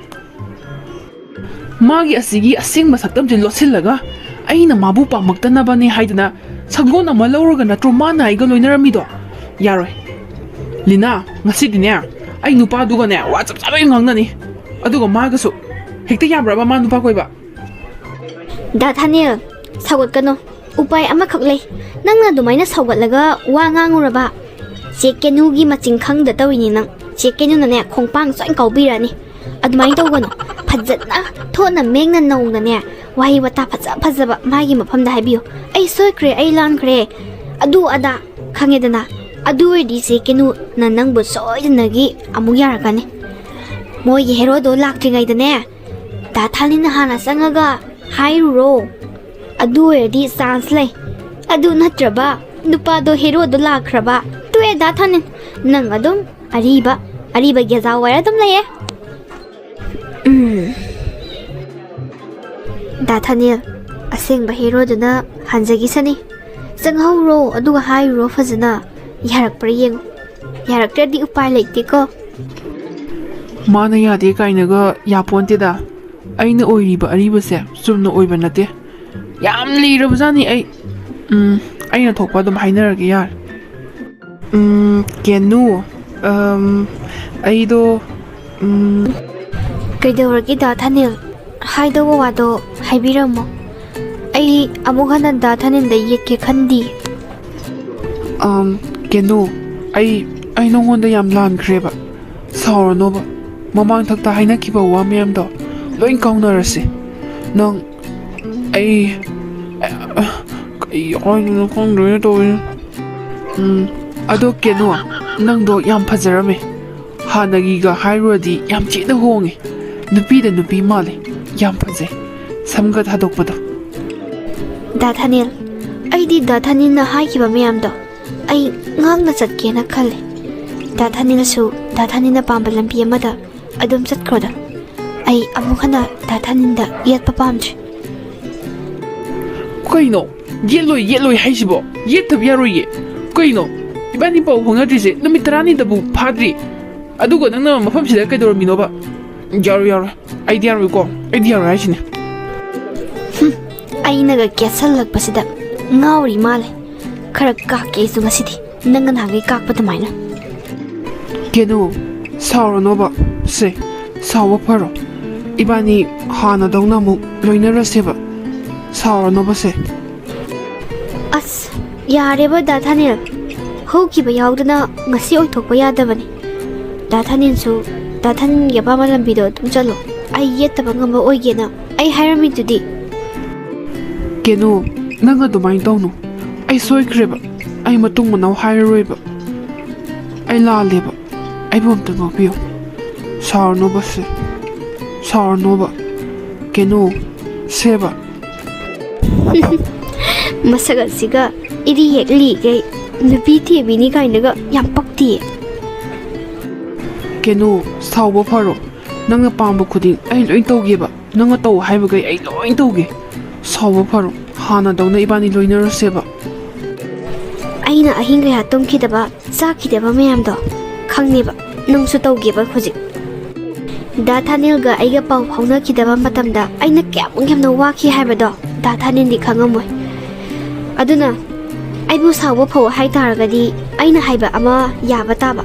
ꯃꯥꯒꯤ ꯑꯁꯤꯒꯤ ꯑꯁꯦꯡꯕ ꯁꯛꯇꯝꯁꯦ ꯂꯣꯠꯁꯤꯜꯂꯒ ꯑꯩꯅ ꯃꯥꯕꯨ ꯄꯥꯝꯃꯛꯇꯅꯕꯅꯦ ꯍꯥꯏꯗꯅ ꯁꯒꯣꯜ ꯑꯃ ꯂꯧꯔꯒ ꯅꯠꯇ꯭ꯔꯣ ꯃꯥꯅ ꯑꯩꯒ ꯂꯣꯏꯅꯔꯝꯃꯤꯗꯣ? ꯌꯥꯔꯣꯏ꯫ ꯂꯤꯅꯥ, ꯉꯁꯤꯗꯤꯅꯦ ꯑꯩ ꯅꯨꯄꯥꯗꯨꯒꯅꯦ ꯋꯥ ꯆꯞ ꯆꯥꯕ ꯉꯥꯡꯅꯅꯤ꯫ ꯑꯗꯨꯒ ꯃꯥꯒꯁꯨ꯫ ꯍꯦꯛꯇ ꯌꯥꯕ꯭ꯔꯕ ꯃꯥ ꯅꯨꯄꯥ ꯀꯣꯏꯕ? ꯗꯥ ꯊꯥꯅꯦꯜ, ꯁꯥꯎꯒꯠꯀꯅꯨ꯫ ꯎꯄꯥꯏ ꯑꯃꯈꯛ ꯂꯩ꯫ ꯅꯪꯅ ꯑꯗꯨꯃꯥꯏꯅ ꯁꯥꯎꯒꯠꯂꯒ ꯋꯥ ꯉꯥꯡꯉꯨꯔꯕ, ꯆꯦ ꯀꯦꯅꯨꯒꯤ ꯃꯆꯤꯡ ꯈꯪꯗ ꯇꯧꯔꯤꯅꯤ ꯅꯪ꯫ ꯆꯦ ꯀꯦꯅꯨꯅꯅꯦ ꯈꯣꯡꯄꯥꯡ ꯁꯣꯏꯅ ꯀꯥꯎꯕꯤꯔꯛꯑꯅꯤ꯫ ꯑꯗꯨꯃꯥꯏꯅ ꯇꯧꯒꯅꯨ꯫ ꯐꯖꯅ ꯊꯣꯠꯅ ꯃꯦꯡꯅ ꯅꯧꯅꯅꯦ ꯋꯥꯍꯩ ꯋꯥꯇꯥ ꯐꯖ ꯐꯖꯕ ꯃꯥꯒꯤ ꯃꯐꯝꯗ ꯍꯥꯏꯕꯤꯌꯨ꯫ "ꯑꯩ ꯁꯣꯏꯈ꯭ꯔꯦ, ꯑꯩ ꯂꯥꯟꯈ꯭ꯔꯦ", ꯑꯗꯨ ꯑꯗꯥ ꯈꯪꯉꯦꯗꯅ꯫ ꯑꯗꯨ ꯑꯣꯏꯔꯗꯤ ꯆꯦ ꯀꯦꯅꯨꯅ ꯅꯪꯕꯨ ꯁꯣꯏꯗꯅꯒꯤ ꯑꯃꯨꯛ ꯌꯥꯔꯛꯀꯅꯤ꯫ ꯃꯣꯏꯒꯤ ꯍꯦꯔꯣꯗꯣ ꯂꯥꯛꯇ꯭ꯔꯤꯉꯩꯗꯅꯦ ꯗꯥ ꯊꯥꯅꯤꯟꯅ ꯍꯥꯟꯅ ꯆꯪꯉꯒ ꯍꯥꯏꯔꯨꯔꯣ꯫ ꯑꯗꯨ ꯑꯣꯏꯔꯗꯤ ꯆꯥꯟꯁ ꯂꯩ꯫ ꯑꯗꯨ ꯅꯠꯇ꯭ꯔꯕ ꯅꯨꯄꯥꯗꯣ ꯍꯦꯔꯣꯗꯣ ꯂꯥꯛꯈ꯭ꯔꯕ, ꯇꯣꯛꯑꯦ ꯗꯥ ꯊꯥꯅꯤꯟ꯫ ꯅꯪ ꯑꯗꯨꯝ ꯑꯔꯤꯕ, ꯑꯔꯤꯕ ꯒꯦꯖꯥ ꯋꯥꯏꯔ ꯑꯗꯨꯝ ꯂꯩꯌꯦ꯫ ꯎꯝ꯫ ꯗꯥ ꯊꯥꯅꯤꯜ, ꯑꯁꯦꯡꯕ ꯍꯦꯔꯣꯗꯨꯅ ꯍꯟꯖꯈꯤꯁꯅꯤ꯫ ꯆꯪꯍꯧꯔꯣ, ꯑꯗꯨꯒ ꯍꯥꯏꯔꯨꯔꯣ ꯐꯖꯅ꯫ ꯌꯥꯔꯛꯄ꯭ꯔꯥ ꯌꯦꯡꯉꯨ꯫ ꯌꯥꯔꯛꯇ꯭ꯔꯗꯤ ꯎꯄꯥꯏ ꯂꯩꯇꯦꯀꯣ꯫ ꯃꯥꯅ ꯌꯥꯗꯦ ꯀꯥꯏꯅꯒ ꯌꯥꯄꯣꯟꯇꯦꯗ꯫ ꯑꯩꯅ ꯑꯣꯏꯔꯤꯕ ꯑꯔꯤꯕꯁꯦ ꯆꯨꯝꯅ ꯑꯣꯏꯕ ꯅꯠꯇꯦ꯫ ꯌꯥꯝ ꯂꯤꯔꯕꯖꯥꯠꯅꯤ ꯑꯩ꯫ ꯎꯝ, ꯑꯩꯅ ꯊꯣꯛꯄ ꯑꯗꯨꯝ ꯍꯥꯏꯅꯔꯒꯦ ꯌꯥꯔꯦ꯫ ꯎꯝ, ꯀꯦꯅꯨ, ꯑꯝ, ꯑꯩꯗꯣ, ꯎꯝ, ꯀꯩꯗꯧꯔꯒꯦ, ꯗꯥ ꯊꯥꯅꯤꯜ? ꯍꯥꯏꯗꯧꯕ ꯋꯥꯗꯣ ꯍꯥꯏꯕꯤꯔꯝꯃꯣ꯫ ꯑꯩ ꯑꯃꯨꯛ ꯍꯟꯅ ꯗꯥ ꯊꯥꯅꯤꯜꯗ ꯌꯦꯠꯀꯦ ꯈꯟꯗꯤꯌꯦ꯫ ꯑꯝ, ꯀꯩꯅꯣ, ꯑꯩ, ꯑꯩ ꯅꯉꯣꯟꯗ ꯌꯥꯝ ꯂꯥꯟꯈ꯭ꯔꯦꯕ꯫ ꯁꯥꯎꯔꯅꯣꯕ꯫ ꯃꯃꯥꯡꯊꯛꯇ ꯍꯥꯏꯅꯈꯤꯕ ꯋꯥ ꯃꯌꯥꯝꯗꯣ ꯂꯣꯏ ꯀꯥꯎꯅꯔꯁꯤ꯫ ꯅꯪ, ꯑꯩ, ꯀꯩ ꯍꯥꯏꯗꯣꯏꯅꯣ ꯈꯪꯗ꯭ꯔꯦꯅꯦ ꯇꯧꯔꯤꯁꯦ꯫ ꯎꯝ, ꯑꯗꯣ ꯀꯩꯅꯣ, ꯅꯪꯗꯣ ꯌꯥꯝ ꯐꯖꯔꯝꯃꯦ꯫ ꯍꯥꯟꯅꯒꯤꯒ ꯍꯥꯏꯔꯨꯔꯗꯤ ꯌꯥꯝ ꯊꯤꯅ ꯍꯣꯡꯉꯦ꯫ ꯅꯨꯄꯤꯗ ꯅꯨꯄꯤ ꯃꯥꯜꯂꯦ꯫ ꯌꯥꯝ ꯐꯖꯩ꯫ ꯁꯝꯒ ꯊꯥꯗꯣꯛꯄꯗꯣ꯫ ꯗꯥ ꯊꯥꯅꯤꯜ, ꯑꯩꯗꯤ ꯗꯥ ꯊꯥꯅꯤꯜꯅ ꯍꯥꯏꯈꯤꯕ ꯃꯌꯥꯝꯗꯣ ꯑꯩ ꯉꯥꯛꯅ ꯆꯠꯀꯦꯅ ꯈꯜꯂꯦ꯫ ꯗꯥ ꯊꯥꯅꯤꯜꯁꯨ ꯗꯥ ꯊꯥꯅꯤꯜꯅ ꯄꯥꯝꯕ ꯂꯝꯕꯤ ꯑꯃꯗ ꯑꯗꯨꯝ ꯆꯠꯈ꯭ꯔꯣꯗ꯫ ꯑꯩ ꯑꯃꯨꯛ ꯍꯟꯅ ꯗꯥ ꯊꯥꯅꯤꯜꯗ ꯌꯦꯠꯄ ꯄꯥꯝꯗ꯭ꯔꯦ꯫ ꯀꯩꯅꯣ? ꯌꯦꯠꯂꯣꯏ, ꯌꯦꯠꯂꯣꯏ ꯍꯥꯏꯁꯤꯕꯣ? ꯌꯦꯠꯇꯕ ꯌꯥꯔꯣꯏꯌꯦ꯫ ꯀꯩꯅꯣ? ꯏꯕꯥꯅꯤ ꯄꯥꯎ ꯐꯥꯎꯅꯗ꯭ꯔꯤꯁꯦ ꯅꯨꯃꯤꯠ ꯇꯔꯥꯅꯤꯗꯕꯨ ꯐꯥꯗ꯭ꯔꯤ꯫ ꯑꯗꯨꯒ ꯅꯪꯅ ꯃꯐꯝꯁꯤꯗ ꯀꯩꯗꯧꯔꯝꯃꯤꯅꯣꯕ? ꯌꯥꯔꯣꯏ, ꯌꯥꯔꯣꯏ꯫ ꯑꯩꯗꯤ ꯌꯥꯔꯣꯏꯀꯣ꯫ ꯑꯩꯗꯤ ꯌꯥꯔꯣꯏ ꯍꯥꯏꯁꯤꯅꯦ꯫ ꯍꯨꯝ, ꯑꯩꯅꯒ ꯀꯦꯁꯜꯂꯛꯄꯁꯤꯗ ꯉꯥꯎꯔꯤ ꯃꯥꯜꯂꯦ꯫ ꯈꯔ ꯀꯥꯛꯀꯦ ꯑꯩꯁꯨ ꯉꯁꯤꯗꯤ, ꯅꯪꯅ ꯅꯍꯥꯟꯒꯩ ꯀꯥꯛꯄ ꯑꯗꯨꯃꯥꯏꯅ꯫ ꯀꯦꯅꯨ, ꯁꯥꯎꯔꯅꯣꯕ꯫ ꯁꯦ, ꯁꯥꯎꯕ ꯐꯔꯣ꯫ ꯏꯕꯥꯅꯤ ꯍꯥꯟꯅꯗꯧꯅ ꯑꯃꯨꯛ ꯂꯣꯏꯅꯔꯁꯦꯕ꯫ ꯁꯥꯎꯔꯅꯣꯕ ꯁꯦ꯫ ꯑꯁ, ꯌꯥꯔꯦꯕ ꯗꯥ ꯊꯥꯅꯤꯜ꯫ ꯍꯧꯈꯤꯕ ꯌꯥꯎꯗꯅ ꯉꯁꯤ ꯑꯣꯏꯊꯣꯛꯄ ꯌꯥꯗꯕꯅꯤ꯫ ꯗꯥ ꯊꯥꯅꯤꯜꯁꯨ ꯗꯥ ꯊꯥꯅꯤꯜꯒꯤ ꯑꯄꯥꯝꯕ ꯂꯝꯕꯤꯗꯣ ꯑꯗꯨꯝ ꯆꯠꯂꯣ꯫ ꯑꯩ ꯌꯦꯠꯇꯕ ꯉꯝꯕ ꯑꯣꯏꯒꯦꯅ ꯑꯩ ꯍꯥꯏꯔꯝꯃꯤꯗꯨꯗꯤ꯫ ꯀꯦꯅꯨ, ꯅꯪ ꯑꯗꯨꯃꯥꯏꯅ ꯇꯧꯅꯨ꯫ ꯑꯩ ꯁꯣꯏꯈ꯭ꯔꯦꯕ꯫ ꯑꯩ ꯃꯇꯨꯡ ꯃꯅꯥꯎ ꯍꯥꯏꯔꯔꯣꯏꯕ꯫ ꯑꯩ ꯂꯥꯜꯂꯦꯕ꯫ ꯑꯩꯕꯨ ꯑꯝꯇ ꯉꯥꯛꯄꯤꯌꯨ꯫ ꯁꯥꯎꯔꯅꯣꯕ ꯁꯦ꯫ ꯁꯥꯎꯔꯅꯣꯕ꯫ ꯀꯦꯅꯨ, ꯁꯦꯕ꯫ ꯃꯁꯛ ꯑꯁꯤꯒ ꯏꯔꯤ ꯍꯦꯛ ꯂꯤꯒꯩ ꯅꯨꯄꯤ ꯊꯦꯝꯃꯤꯅꯤ ꯀꯥꯏꯅꯒ ꯌꯥꯝ ꯄꯛꯇꯤꯌꯦ꯫ ꯀꯦꯅꯨ, ꯁꯥꯎꯕ ꯐꯔꯣ꯫ ꯅꯪꯅ ꯄꯥꯝꯕ ꯈꯨꯗꯤꯡ ꯑꯩ ꯂꯣꯏ ꯇꯧꯒꯦꯕ꯫ ꯅꯪꯅ ꯇꯧ ꯍꯥꯏꯕꯈꯩ ꯑꯩ ꯂꯣꯏ ꯇꯧꯒꯦ꯫ ꯁꯥꯎꯕ ꯐꯔꯣ꯫ ꯍꯥꯟꯅꯗꯧꯅ ꯏꯕꯥꯅꯤ ꯂꯣꯏꯅꯔꯁꯦꯕ꯫ ꯑꯩꯅ ꯑꯍꯤꯡ ꯀꯌꯥ ꯇꯨꯝꯈꯤꯗꯕ, ꯆꯥꯈꯤꯗꯕ ꯃꯌꯥꯝꯗꯣ ꯈꯪꯉꯦꯕ꯫ ꯅꯪꯁꯨ ꯇꯧꯒꯦꯕ ꯍꯧꯖꯤꯛ꯫ ꯗꯥ ꯊꯥꯅꯤꯜꯒ ꯑꯩꯒ ꯄꯥꯎ ꯐꯥꯎꯅꯈꯤꯗꯕ ꯃꯇꯝꯗ ꯑꯩꯅ ꯀꯌꯥꯃꯨꯛ ꯌꯥꯝꯅ ꯋꯥꯈꯤ ꯍꯥꯏꯕꯗꯣ ꯗꯥ ꯊꯥꯅꯤꯜꯗꯤ ꯈꯪꯉꯝꯃꯣꯏ꯫ ꯑꯗꯨꯅ ꯑꯩꯕꯨ ꯁꯥꯎꯕ ꯐꯧ ꯍꯥꯏ ꯇꯥꯔꯒꯗꯤ ꯑꯩꯅ ꯍꯥꯏꯕ ꯑꯃ ꯌꯥꯕ ꯇꯥꯕ꯫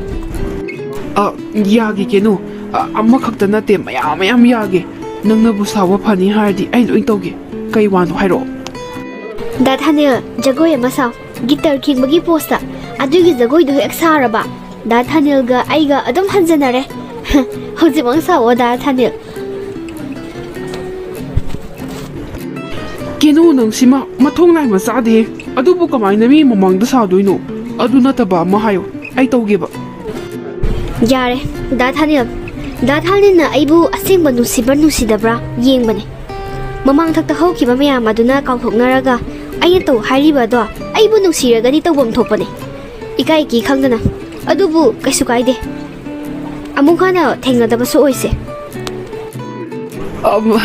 ꯑ, ꯌꯥꯒꯦ ꯀꯦꯅꯨ꯫ ꯑ, ꯑꯃꯈꯛꯇ ꯅꯠꯇꯦ, ꯃꯌꯥꯝ ꯃꯌꯥꯝ ꯌꯥꯒꯦ꯫ ꯅꯪꯅꯕꯨ ꯁꯥꯎꯕ ꯐꯅꯤ ꯍꯥꯏꯔꯗꯤ ꯑꯩ ꯂꯣꯏ ꯇꯧꯒꯦ꯫ ꯀꯩ ꯋꯥꯅꯣ ꯍꯥꯏꯔꯛꯑꯣ꯫ ꯗꯥ ꯊꯥꯅꯤꯜ, ꯖꯒꯣꯏ ꯑꯃ ꯁꯥꯎ꯫ ꯒꯤꯇꯔ ꯈꯤꯡꯕꯒꯤ ꯄꯣꯁꯇ꯫ ꯑꯗꯨꯒꯤ ꯖꯒꯣꯏꯗꯨ ꯍꯦꯛ ꯁꯥꯔꯕ, ꯗꯥ ꯊꯥꯅꯤꯜꯒ ꯑꯩꯒ ꯑꯗꯨꯝ ꯍꯟꯖꯟꯅꯔꯦ꯫ ꯍꯧꯖꯤꯛꯃꯛ ꯁꯥꯎꯑꯣ, ꯗꯥ ꯊꯥꯅꯤꯜ꯫ ꯀꯦꯅꯨ, ꯅꯪꯁꯤꯃ ꯃꯊꯣꯡ ꯅꯥꯏꯕ ꯆꯥꯗꯦ꯫ ꯑꯗꯨꯕꯨ ꯀꯃꯥꯏꯅ ꯃꯤ ꯃꯃꯥꯡꯗ ꯁꯥꯗꯣꯏꯅꯣ? ꯑꯗꯨ ꯅꯠꯇꯕ ꯑꯃ ꯍꯥꯏꯌꯣ, ꯑꯩ ꯇꯧꯒꯦꯕ꯫ ꯌꯥꯔꯦ, ꯗꯥ ꯊꯥꯅꯤꯜ꯫ ꯗꯥ ꯊꯥꯅꯤꯜꯅ ꯑꯩꯕꯨ ꯑꯁꯦꯡꯕ ꯅꯨꯡꯁꯤꯕ꯭ꯔꯥ ꯅꯨꯡꯁꯤꯗꯕ꯭ꯔꯥ ꯌꯦꯡꯕꯅꯦ꯫ ꯃꯃꯥꯡꯊꯛꯇ ꯍꯧꯈꯤꯕ ꯃꯌꯥꯝ ꯑꯗꯨꯅ ꯀꯥꯎꯊꯣꯛꯅꯔꯒ ꯑꯩꯅ ꯇꯧ ꯍꯥꯏꯔꯤꯕ ꯑꯗꯣ ꯑꯩꯕꯨ ꯅꯨꯡꯁꯤꯔꯒꯗꯤ ꯇꯧꯐꯝ ꯊꯣꯛꯄꯅꯦ꯫ ꯏꯀꯥꯏ ꯏꯀꯤ ꯈꯪꯗꯅ꯫ ꯑꯗꯨꯕꯨ ꯀꯩꯁꯨ ꯀꯥꯏꯗꯦ꯫ ꯑꯃꯨꯛ ꯍꯟꯅ ꯊꯦꯡꯅꯗꯕꯁꯨ ꯑꯣꯏꯁꯦ꯫ ꯑꯝ,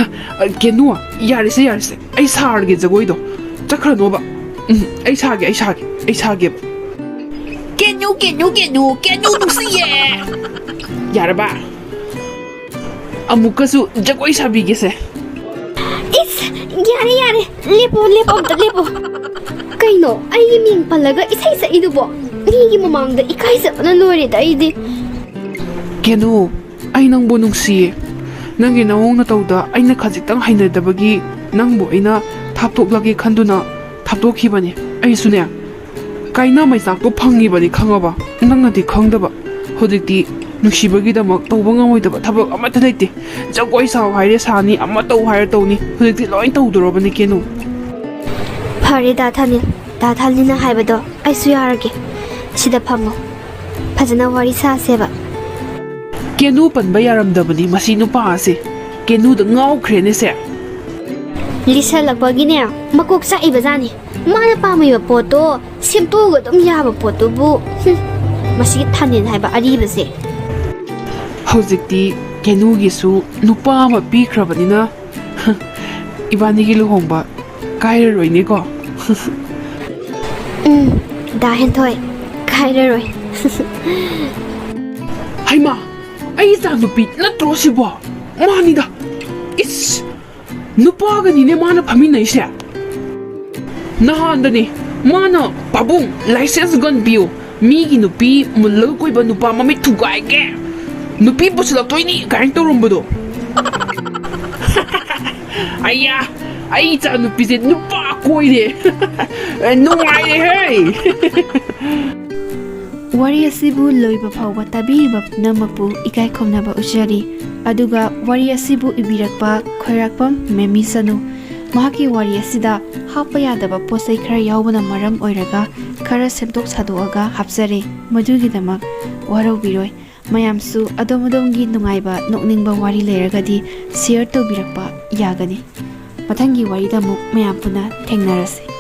ꯀꯦꯅꯨ, ꯌꯥꯔꯦꯁꯦ, ꯌꯥꯔꯦꯁꯦ꯫ ꯑꯩ ꯁꯥꯔꯒꯦ ꯖꯒꯣꯏꯗꯣ꯫ ꯆꯠꯈ꯭ꯔꯅꯣꯕ꯫ ꯎꯝ, ꯑꯩ ꯁꯥꯒꯦ, ꯑꯩ ꯁꯥꯒꯦ, ꯑꯩ ꯁꯥꯒꯦꯕ꯫ ꯀꯦꯅꯨ, ꯀꯦꯅꯨ, ꯀꯦꯅꯨ, ꯀꯦꯅꯨ ꯅꯨꯡꯁꯤꯌꯦ꯫ ꯌꯥꯔꯕ? ꯑꯃꯨꯛꯀꯁꯨ ꯖꯒꯣꯏ ꯁꯥꯕꯤꯒꯦꯁꯦ꯫ ꯏꯁ, ꯌꯥꯔꯦ, ꯌꯥꯔꯦ꯫ ꯂꯦꯞꯄꯣ, ꯂꯦꯞꯄꯣ, ꯑꯝꯇ ꯂꯦꯞꯄꯣ꯫ ꯀꯩꯅꯣ, ꯑꯩꯒꯤ ꯃꯤꯡ ꯄꯜꯂꯒ ꯏꯁꯩ ꯁꯛꯏꯗꯨꯕꯣ? ꯃꯤꯒꯤ ꯃꯃꯥꯡꯗ ꯏꯀꯥꯏꯖꯕꯅ ꯂꯣꯏꯔꯦꯗ ꯑꯩꯗꯤ꯫ ꯀꯦꯅꯨ, ꯑꯩ ꯅꯪꯕꯨ ꯅꯨꯡꯁꯤꯌꯦ꯫ ꯅꯪꯒꯤ ꯅꯑꯣꯡ ꯅꯇꯧꯗ ꯑꯩꯅ ꯈꯖꯤꯛꯇꯪ ꯍꯩꯅꯗꯕꯒꯤ ꯅꯪꯕꯨ ꯑꯩꯅ ꯊꯥꯞꯇꯣꯛꯂꯒꯦ ꯈꯟꯗꯨꯅ ꯊꯥꯞꯇꯣꯛꯈꯤꯕꯅꯦ꯫ ꯑꯩꯁꯨꯅꯦ, ꯀꯥꯏꯅ ꯃꯩꯆꯥꯛꯇꯣ ꯐꯪꯉꯤꯕꯅꯤ ꯈꯪꯉꯕ? ꯅꯪꯅꯗꯤ ꯈꯪꯗꯕ꯫ ꯍꯧꯖꯤꯛꯇꯤ ꯅꯨꯡꯁꯤꯕꯒꯤꯗꯃꯛ ꯇꯧꯕ ꯉꯝꯃꯣꯏꯗꯕ ꯊꯕꯛ ꯑꯃꯠꯇ ꯂꯩꯇꯦ꯫ ꯖꯒꯣꯏ ꯁꯥꯎ ꯍꯥꯏꯔꯦ ꯁꯥꯅꯤ, ꯑꯃ ꯇꯧ ꯍꯥꯏꯔꯦ ꯇꯧꯅꯤ꯫ ꯍꯧꯖꯤꯛꯇꯤ ꯂꯣꯏ ꯇꯧꯗꯣꯔꯕꯅꯤ ꯀꯦꯅꯨ꯫ ꯐꯔꯦ ꯗꯥ ꯊꯥꯅꯤꯜ, ꯗꯥ ꯊꯥꯅꯤꯜꯅ ꯍꯥꯏꯕꯗꯣ ꯑꯩꯁꯨ ꯌꯥꯔꯒꯦ꯫ ꯁꯤꯗ ꯐꯝꯃꯣ, ꯐꯖꯅ ꯋꯥꯔꯤ ꯁꯥꯁꯦꯕ꯫ ꯀꯦꯅꯨ ꯄꯟꯕ ꯌꯥꯔꯝꯗꯕꯅꯤ ꯃꯁꯤ ꯅꯨꯄꯥ ꯑꯁꯦ꯫ ꯀꯦꯅꯨꯗ ꯉꯥꯎꯈ꯭ꯔꯦꯅꯦ ꯁꯦ꯫ ꯂꯤꯁꯜꯂꯛꯄꯒꯤꯅꯦ ꯃꯀꯣꯛ ꯆꯥꯛꯏꯕ ꯖꯥꯠꯅꯤ꯫ ꯃꯥꯅ ꯄꯥꯝꯃꯤꯕ ꯄꯣꯠꯇꯣ ꯁꯦꯝꯗꯣꯛꯑꯒ ꯑꯗꯨꯝ ꯌꯥꯕ ꯄꯣꯠꯇꯨꯕꯨ꯫ ꯍꯨꯝ, ꯃꯁꯤꯒꯤ ꯊꯥꯅꯤꯜ ꯍꯥꯏꯕ ꯑꯔꯤꯕꯁꯦ꯫ ꯍꯧꯖꯤꯛꯇꯤ ꯀꯦꯅꯨꯒꯤꯁꯨ ꯅꯨꯄꯥ ꯑꯃ ꯄꯤꯈ꯭ꯔꯕꯅꯤꯅ, ꯏꯕꯥꯅꯤꯒꯤ ꯂꯨꯍꯣꯡꯕ ꯀꯥꯏꯔꯔꯣꯏꯅꯦꯀꯣ꯫ ꯎꯝ, ꯗꯥ ꯍꯦꯟꯊꯣꯏ, ꯀꯥꯏꯔꯔꯣꯏ꯫ ꯍꯩꯃꯥ, ꯑꯩ ꯏꯆꯥ ꯅꯨꯄꯤ ꯅꯠꯇ꯭ꯔꯣ ꯁꯤꯕꯣ? ꯃꯥꯅꯤꯗ꯫ ꯏꯁ, ꯅꯨꯄꯥꯒꯅꯤꯅꯦ ꯃꯥꯅ ꯐꯝꯃꯤꯟꯅꯩꯁꯦ꯫ ꯅꯍꯥꯟꯗꯅꯦ ꯃꯥꯅ, "ꯄꯥꯕꯨꯡ, license gun ꯄꯤꯌꯨ, ꯃꯤꯒꯤ ꯅꯨꯄꯤ ꯃꯨꯜꯂꯒ ꯀꯣꯏꯕ ꯅꯨꯄꯥ ꯃꯃꯤꯠ ꯊꯨꯒꯥꯏꯒꯦ, ꯅꯨꯄꯤ ꯄꯨꯁꯤꯜꯂꯛꯇꯣꯏꯅꯤ ꯀꯥꯏꯅ ꯇꯧꯔꯝꯕꯗꯣ꯫ ꯑꯩꯌꯥ, ꯑꯩ ꯏꯆꯥ ꯅꯨꯄꯤꯁꯦ ꯅꯨꯄꯥ ꯀꯣꯏꯔꯦ꯫ ꯅꯨꯡꯉꯥꯏꯔꯦꯍꯦ꯫ ꯋꯥꯔꯤ ꯑꯁꯤꯕꯨ ꯂꯣꯏꯕ ꯐꯥꯎꯕ ꯇꯥꯕꯤꯔꯤꯕ ꯄꯨꯝꯅꯃꯛꯄꯨ ꯏꯀꯥꯏ ꯈꯨꯝꯅꯕ ꯎꯠꯆꯔꯤ꯫ ꯑꯗꯨꯒ ꯋꯥꯔꯤ ꯑꯁꯤꯕꯨ ꯏꯕꯤꯔꯛꯄ ꯈꯣꯏꯔꯥꯛꯄꯝ ꯃꯦꯃꯤ ꯁꯅꯨ, ꯃꯍꯥꯛꯀꯤ ꯋꯥꯔꯤ ꯑꯁꯤꯗ ꯍꯥꯞꯄ ꯌꯥꯗꯕ ꯄꯣꯠ ꯆꯩ ꯈꯔ ꯌꯥꯎꯕꯅ ꯃꯔꯝ ꯑꯣꯏꯔꯒ ꯈꯔ ꯁꯦꯝꯗꯣꯛ ꯁꯥꯗꯣꯛꯑꯒ ꯍꯥꯞꯆꯔꯦ꯫ ꯃꯗꯨꯒꯤꯗꯃꯛ ꯋꯥꯔꯧꯕꯤꯔꯣꯏ꯫ ꯃꯌꯥꯝꯁꯨ ꯑꯗꯣꯝ ꯑꯗꯣꯝꯒꯤ ꯅꯨꯡꯉꯥꯏꯕ ꯅꯣꯛꯅꯤꯡꯕ ꯋꯥꯔꯤ ꯂꯩꯔꯒꯗꯤ ꯁꯤꯌꯔ ꯇꯧꯕꯤꯔꯛꯄ ꯌꯥꯒꯅꯤ꯫ ꯃꯊꯪꯒꯤ ꯋꯥꯔꯤꯗ ꯑꯃꯨꯛ ꯃꯌꯥꯝ ꯄꯨꯟꯅ ꯊꯦꯡꯅꯔꯁꯤ꯫